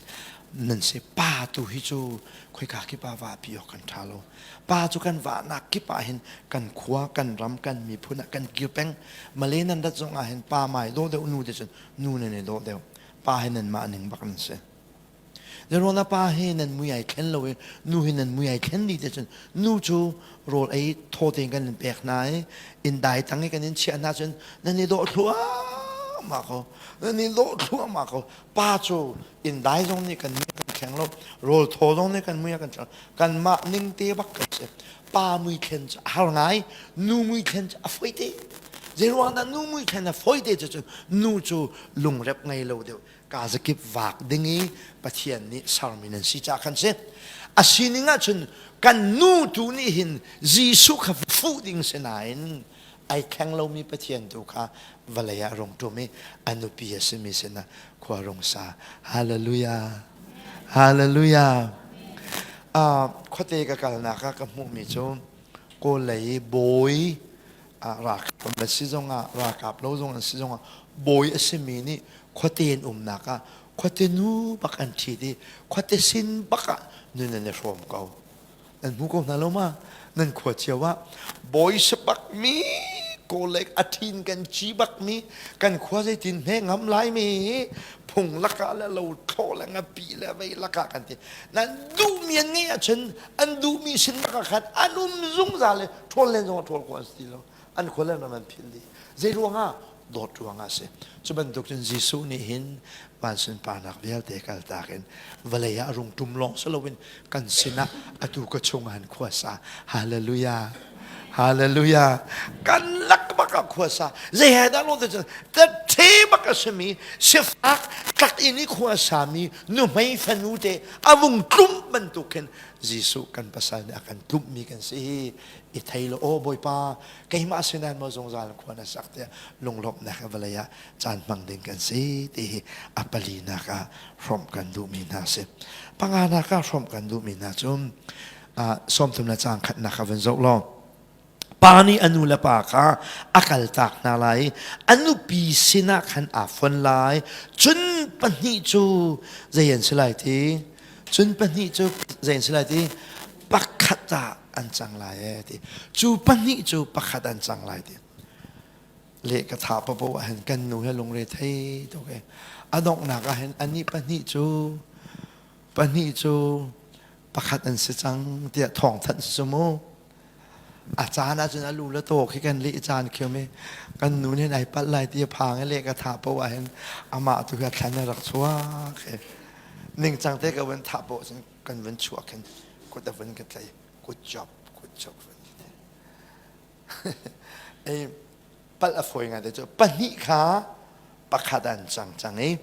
Nan si. Pa tu hi cu khoika kip ah vahpi awk kan ṭha lo. Pa cu kan vahnak kip ah hin kan khua, kan ram, kan miphun ah kan kir peng. Malay nan rat zong ah hin pa mai dawh deuh nu te cun nu nan i dawh deuh. Pa hi nan mah ning bak nan si. Zarona pa hi nan mui ai thlen lo i nu hi nan mui ai thlen ni te cun nu cu rawl ei thaw tein kan in pek hna i inn dai tang i kan in chiah hna cun nan i dawh thluahmah ko nan i dawh thluahmah ko pa cu inn dai zong nih kan mui kan thleng lo rawl thaw zong nih kan mui a kan thleng kanmah ning te bak kan si pa mui thlen cu a har ngai nu mui thlen cu a fawi te zeiruang dah nu mui thlen a fawi te cu nu cu lungrep ngei lo deuh kazakip vak ding i Pathian nih sermi nan si caah khan si. A sining ahcun kan nu tu nih hin Jesuh kha fuh ding si nain ai thleng lomi Pathian tu kha vawlei ah rung ṭum i a nupi a simi sinah khua rung sa. Hallelujah. Hallelujah. Uh, khuate ka kalnak ah ka hmuhmi cu Kawl lei bawi ralkap an si zongah ralkap lo zong an si zongah bawi a simi nih khuate in umnak ah khuate nu bak an ṭhit i khuate sin bak ah nun an i hrawm ko nan hmu ko hna lo ma nan khua cio ah bawi si bak mi kawlek a ṭhin kan ci bak mi kan khua zeitin hme ngam lai mi phung lakah le lo thlawh le ngapi le vei lakah kan ti nan duhmi an ngeih ahcun an duhmi sin bak ah khan an um zungzal i ṭhawl len zong a ṭhawl khawh an si ti lo an khua le ram an philh dih zei ruangah dawt ruangah a si cu bantuk cun Jesuh nih hin van sunparnak vialte kaltak in vawlei ah rung ṭum lawng si loin kan sinah atu ka chungah hin khua sa hallelujah hallelujah kan lak bak ah khua sa zei he dah lo te cun the bak a simi sifak tlak in i khua sami nuhmei fanu te a vung tlum bantuk khin Jesuh kan pasal nih a kan tlumhmi kan si hi i thei law aw Bawipa keimah sinan maw zungzal khua na sak tiah lunglawmhnak he vawlei ah caan hmang ding kan si ti hi a palinak ah hrawmh kan duhmi hna si. Panganak ah hrawmh kan duhmi hna cu sawmthum le caang khatnak ah van zoh law pa nih a nu le pa kha a kaltak hna lai i a nupi sinah khan aa fon lai cun pahnih cu zei an si lai ti cun pahnih cu zei an si lai ti pakhat ah an cang lai e ti cu pahnih cu pakhat an cang lai ti le ka tha papo ah hin kan nu he lungre thei tuk e a donghnak ah hin anih pahnih cu pahnih cu pakhat an si cang tiah thawng thanh si cu mu A caan ahcun a lu le taw khi kan leh caan khiam i kan nu nih ai palh lai ti a phang i leh ka thah paoh ahhin amah tu hi a thlan a rak chuak. Ningcang te ka vun thah poh cun kan vun chuah khin kut a vun ka tlai. Good job, good job. Ei palh a fawi ngai te cu pahnih kha pakhat an cang cang i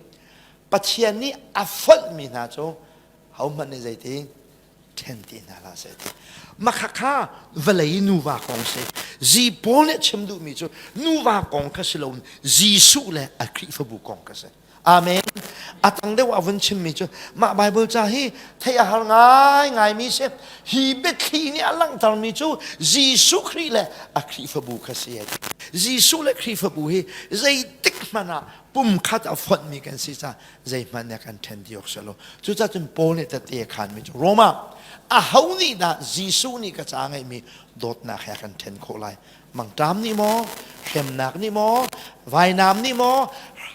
Pathian nih a fonhmi hna cu hohmanh nih zeiti ṭhen ti hna hlah seh ti. Makhakha vawlei nuva kong si. Zi Paul nih a chim duhmi cu nuva kong kha si loin Jesuh le a Khrihfabu kong kha si. Amen. A tang deuh a vun chimmi cu mah Bible ca hi theih a har ngai ngaimi si. Hi biathli nih a langhtermi cu Jesuh Khrih le a Khrihfabu kha si. Jesuh le Khrihfabu hi zeitik hmanh ah pumkhat a fonhmi kan si caah zeihmanh nih a kan ṭhen ti awk si lo. Cucaah cun Paul nih tete a khanmi cu Roma aho nih dah Jesuh nih ka ca ngeihmi dawtnak he a kan ṭhen khawh lai? Mangṭam nih maw, hremnak nih maw, vainam nih maw,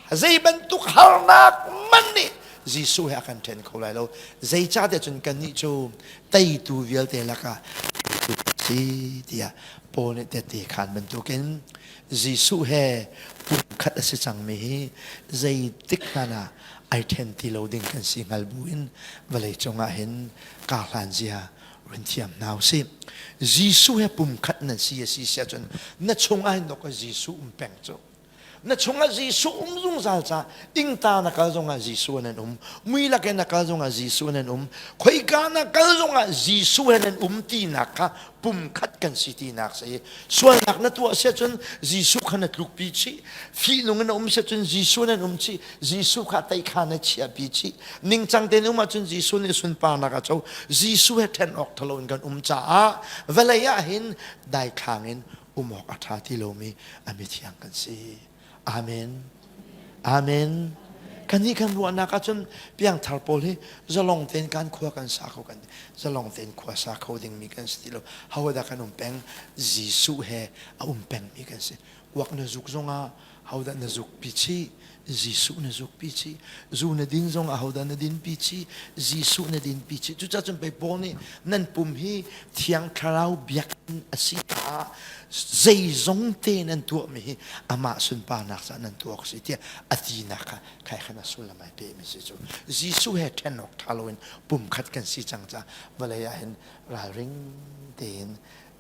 zei bantuk harnak man nih Jesuh he a kan ṭhen kho lai lo. Zeicahtiah cun kannih cu teitu vialte lakah si tiah Paul nih tehte khaan bantukin Jesuh he pumkhat a si cangmi hi zeitik hmanh ah ai ṭhen ti lo ding kan si hngal buin vawlei cungah hin kaa hlan zia run thiam hna usih. Jesuh he pumkhat nan si a si siah cun na chungah hin dawk Jesuh um peng cu. Na chungah Jesuh um zungzal ca ingta na kal zongah Jesuh nan um, mui lak in na kal zongah Jesuh nan um, khoika na kal zongah Jesuh he nan um tinak kha pumkhat kan si tinak si. Sualnak na tuah siah cun Jesuh kha na tlukpi chih, fihnung in na um siah cun Jesuh nan um chih, Jesuh kha tei kha na chiahpi chih. Ningcang tein um ahcun Jesuh nih sunparnak a co. Jesuh he ṭhen awk ṭhalo in kan um caah vawlei ah hin daithlang in um awk a ṭha ti lomi a mithiang kan si. Amen. Amen. Kannih kan ruahnak ahcun piangthar pawl hi zalong tein kan khua kan sa kho kan zalong tein khua sa kho dingmi kan si ti lo. Hodah kan um peng? Jesuh he a um pengmi kan si. Kuak na zuk zongah hodah na zukpi chih? Jesuh na zukpi chih. Zu na din zong ahodah na dinpi chih? Jesuh na dinpi chih. Cucaah cun pei Paul nih nan pum hi Thiang Thlarau biakinn a si caah zeizong te nan tuahmi hi amah sunparnak caah nan tuah awk a si tiah a tinak kha khai khan a sullam ai pehmi si cu. Jesuh he ṭhen awk ṭha loin pumkhat kan si cang caah vawlei ah hin ralring tein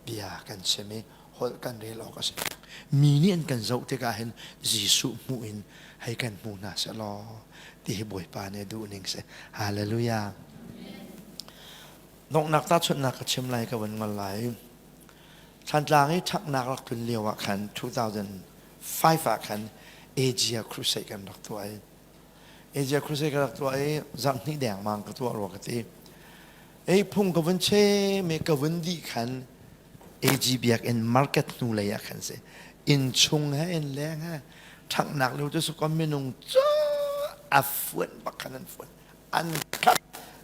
bia kan chim i holh kan rel awk a si. Mi nih an kan zoh tikah hin Jesuh hmuh in hei kan hmu hna seh law ti hi Bawipa nih a duh ning si. Hallelujah. Donghnak tahchunhnak ka chim lai ka vun ngol lai. Thlantlang i ṭhaknak rak tlun lio ah khan 2005 ah khan Asia Crusade kan rak tuah i Asia Crusade ka rak tuah i zarh hnih dengmang ka tuah rua ka ti. Ei phung ka vun che me ka vun dih khan AG biakinn market hnu lei ah khan si. Inn chung he inn leng he ṭhanghnak lio cu sukam minung cu a fuan bak khan an fuan. An khat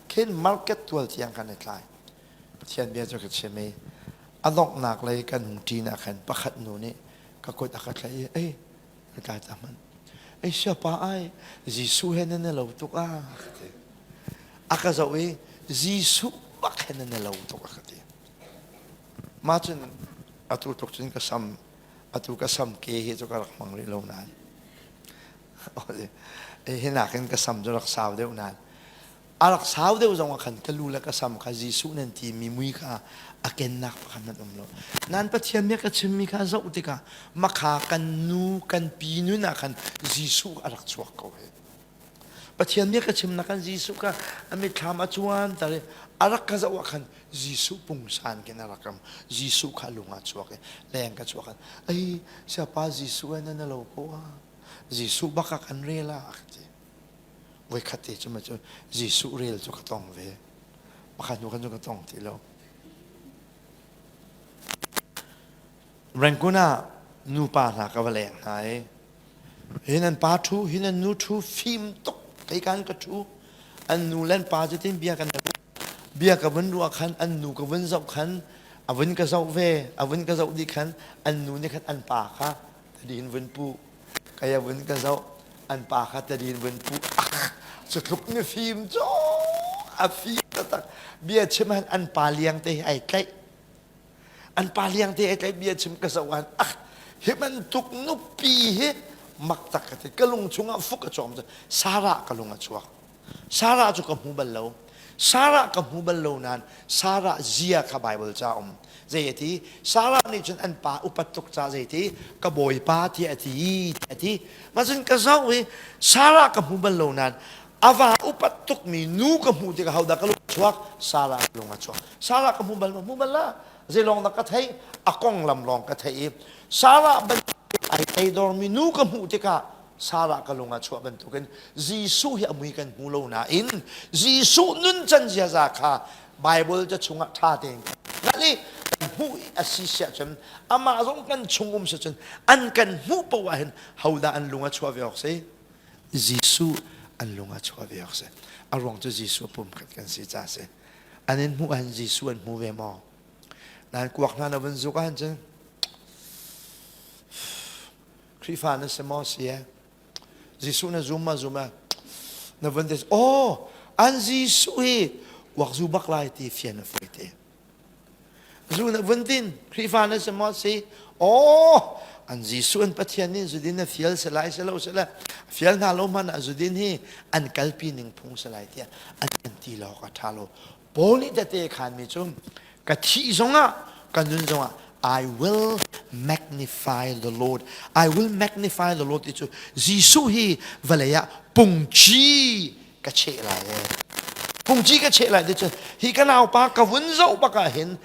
khin market tual tiang kan i tlai. Pathian bia cu ka chim i a donghnak lei kan hung ṭin ah khan pakhat nu nih ka kut a ka tlaih i ei ka tlai ta hmanh. Ei siapa ai Jesuh he nan i lo tuk ah ka ti. A ka zoh i Jesuh bak he nan i lo tuk a ka ti. Mah cun atu tluk cun ka sam atu ka sam ke hi cu ka rak hmang rih lo nain hi nakin ka sam cu rak sau deuh nain a rak sau deuh zong ah khan ka lu le ka sam kha Jesuh nan ti mi mui kha a kennak pakhat nan um lo nan Pathian nih ka chimmi kha zoh tikah makha kan nu kan pi nun ah khan Jesuh a rak chuak ko hi Pathian nih ka chimnak kan Jesuh kha a mitthlam a cuan tar i a rak ka zoh ah khan Jesuh pungsan khin a rak ram Jesuh kha lung ah chuak i leng ka chuak ai siapa Jesuh ai na lo ko ah Jesuh bak ah kan rel ah ka ti voikhat te cu ma cu Jesuh rel cu ka tong ve pakhat hnu khan cu ka tong ti lo Rangoon ah nupa hna ka va leng hna i Hi nan pa ṭhu, hi nan nu ṭhu, fim tuk kei kan ka ṭhu. An nu le an pa cutin bia kan bia ka vun ruah khan an nu ka vun zoh khan a vun ka zoh ve, a vun ka zoh dih khan an nu nih khan an pa kha tadin vun pu. Kei a vun ka zoh, an pa kha tadin vun pu. Ah, cu tluk ni fim cu a fim taktak. Bia chim han an pa liang te hi ai tlaih. An pa liang te ai bia chim ka zoh ah ah hi bantuk nupi hi mak tak ka ti ka lung chungah fuk a cawm Sarah ka lung a chuak. Sarah cu ka hmu bal lo. Sarah ka hmu bal lo nain Sarah zia kha Baibal ca um. Zei a ti? Sarah nih cun an pa upat tuk ca zei ti? Ka bawipa tiah a ti a ti. Mah cun ka zoh i Sarah ka hmu bal lo nain a va upat tukmi nu ka hmuh tikah hodah ka lung a chuak? Sarah ka lung a chuak. Sarah ka hmu bal ma? Hmu bal la. Zeilawng dah ka theih? A konglam lawng ka theih i Sarah bantuk ai teidormi nu ka hmuh tikah Sarah ka lung ah chuah bantukin Jesuh hi a mui kan hmu lo nain Jesuh nuncan ziaza kha Bible ca chungah ṭha tein hngalh i kan hmuh a si siah cun amah zong kan chung um si cun an kan hmuh paoh ah hin hodah an lung a chuah ve awk si Jesuh an lung a chuah ve awk si a ruang cu Jesuh pumkhat kan si ca si an in hmuh ahhin Jesuh an hmu ve maw nan kuak hna na vun zuk ahhin cun Khrihfa na si maw si eh? Jesuh na zum ma zum eh? Na vun ti oh an Jesuh hi kuak zu bak lai ti fian a fawi te. Zu na vun tin Khrihfa na si maw si oh an Jesuh an Pathian nih zudin na fial se lai se lo se le fial hna lo hmanh ah zudin hi an kalpi ning phung se lai tiah an kan ti lo ka tha lo Paul nih tete khanmi cu ka thih zongah ka nun zongah I will magnify the Lord. I will magnify the Lord ti cu Jesuh hi vawlei ah pungci ka cheh lai e. Pungci ka cheh lai ti cu hi ka naupa ka vun zoh bak ah hin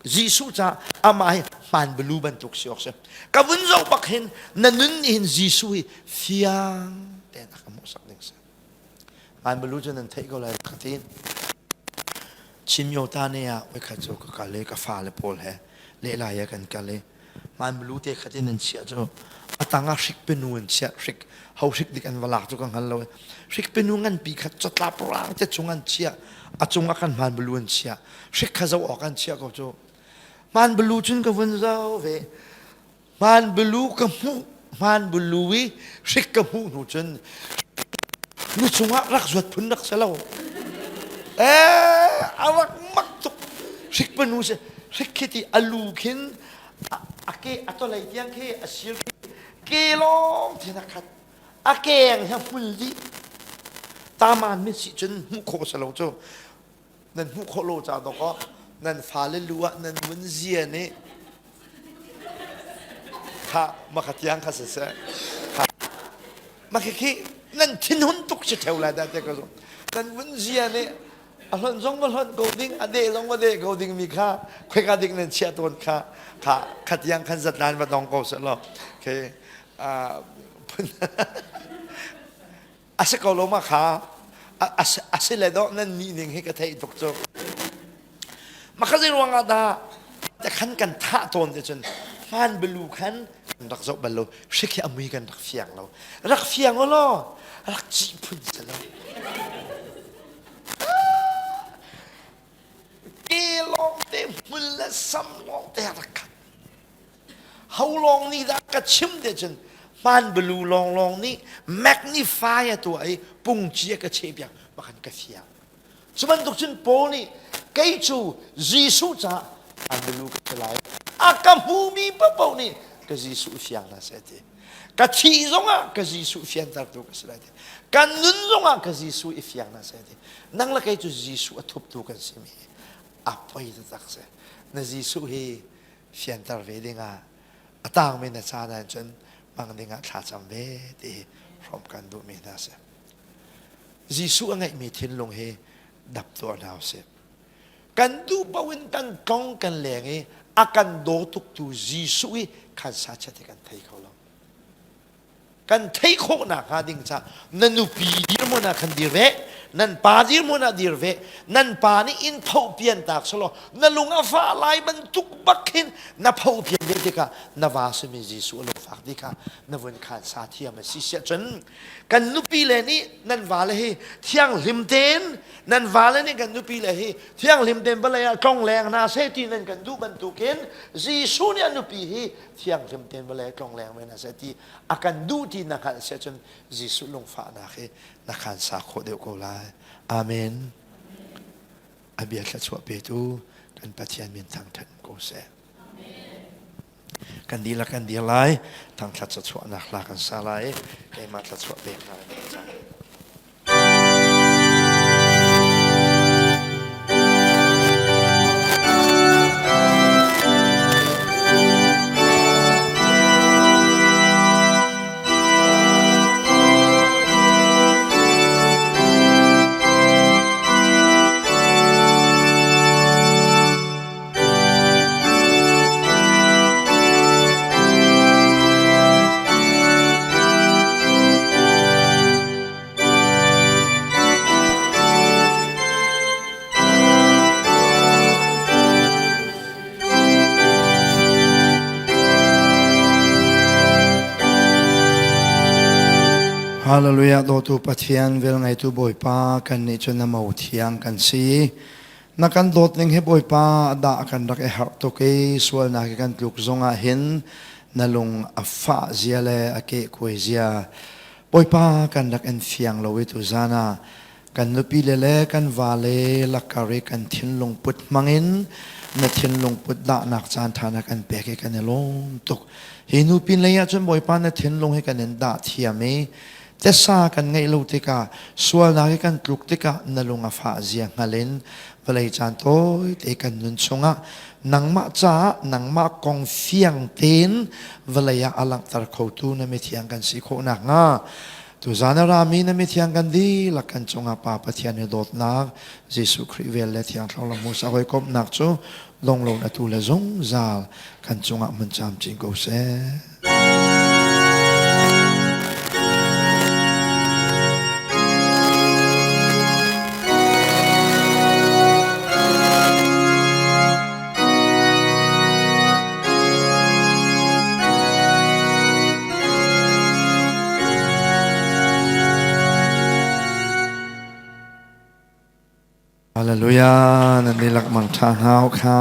Jesuh ca amah hi hmaan bulu bantuk si awk si. Ka vun zoh bak hin na nun nih hin Jesuh hi fiang tein a ka hmuhsak ding si. Hmaanbalu cu nan theih ko lai ka ti. Chin ta ne ah voikhat cu ka kal i ka fale pawl he lehlai ah kan kal i hmaanbalu te khat in an chiah cu a tang ah hrik penu an chiah hrik ho hrik dik an va lak cu ka hngal lo hrik penu nganpi khat catlap rang te chung an chiah a cung ah kan hmaanbalu an chiah hrik kha zoh awk an chiah ko cu hmaanbalu cun ka vun zoh ve Hmanbulu ka hmuh hmanbulu i hrik ka hmuh hnu cun lu cungah rak zuat phun rak si lo. Eh, a rak mak tuk. Hrik panu si hrik khi ti a lu khin a ke a tolei tiang khi a sir khi ke lawng thin a khat. A keng he hmul dih. Taman min si cun hmuh khawh si lo cu. Nan hmuh khawh lo ca dawk nan fale lu ah nan vun zia nih kha maka tiang kha siseh kha maka khi nan thinhun tuk si theo lai dah te ka zong nan vun zia nih a hlonh zong va hlonh ko ding a deh zong va deh ko ding mi kha khoika dik nan chiah tawn kha kha kha tiang khan zatlan va dong ko seh law okay a si ko lo ma kha a si le dawh nan nih ning hi ka theih tuk cu maka zei ruang ah dah te khan kan thah tawn te cun hmaan belu khan kan rak zoh bal lo hrik hi a mui kan rak fiang lo rak fiang o law rak cih phun si lo ke lawng te hmul le sam lawng te rak khat Ho lawng nih dah ka chim te cun hmaan balu lawnglawng nih magnify a tuah i pungci a ka chehpiak bakhan ka fiang. Cu bantuk cun Paul nih kei cu Jesuh caah hmaan balu ka si lai. A ka hmumi paohpaoh nih ka Jesuh fiang hna seh ti. Ka thih zongah ka Jesuh fiantertu ka si lai ti. Ka nun zongah ka Jesuh i fiang hna seh ti. Nang le kei cu Jesuh a thuptu kan simi a poi taktak si. Na Jesuh hi fianter ve dingah a tangmi na caan ahcun hmang dingah thlacam ve ti hrawm kan duhmi hna si. Jesuh a ngeihmi thinlung hi dap tuah hna usih. Kan duh paoh in kan tlong kan leng i a kan daw tuktu Jesuh i khan sa chiat hi kan thei kho lo. Kan theih khawh nakhnga ding ca na nupi dirhmun ah khan dir ve nan pa dirhmun ah dir ve nan pa nih in phohpian tak selaw na lung a fah lai bantuk bak khin na phohpian ve tikah na va simi Jesuh a lungfak ti kha na vun khan sa thiam a si siah cun kan nupi le nih nan vale hi thianghlim tein nan vale nih kan nupi le hi thianghlim tein vawlei ah tlong leng hna seh ti nan kan duh bantukin Jesuh nih a nupi hi thianghlim tein vawlei tlong leng ve hna seh ti a kan duh ti na hngalh si ahcun Jesuh lungfahnak hi na khan sa khawh deuh ko lai. Amen. A bia thluachuah petu kan Pathian min thangṭhat ko seh. Kan dihlak kan dir lai, thangṭhat chuahnak hla kan sa lai, keimah thluachuah pek hna lai. Hallelujah dawtu Pathian vel ngeitu Bawipa kan nih cu na mo thiang kan si. Na kan dawt ning hi Bawipa dah kan rak i harh tuk i sualnak hi kan tluk zong ah hin na lung a fah zia le a keh kuai zia Bawipa kan rak in fiang lo i tuzan ah kan nupile le kan vale lakar i kan thinlung put hmangin na thinlung put dahnak caan ṭha na kan pek i kan i lawm tuk. Hi nu pin lei ah cun Bawipa na thinlung hi kan in dah thiam i tesa kan ngeih lo tikah sualnak hi kan tluk tikah na lung a fah zia hngal in vawlei caan tawi te kan nun chungah nangmah caah nangmah kong fiang tein vawlei ah a langhter khotu na mithiang kan si khawh nakhnga Tuzan a rami na mithiang kan dihlak kan cungah Pa Pathian i dawtnak, Jesuh Khrih vel le Thiang Thlarau Musa hawikomhnak cu donglo na tu le zungzal kan cungah hmun camcin ko seh. Hallelujah nan dihlak mangṭha hna u kha.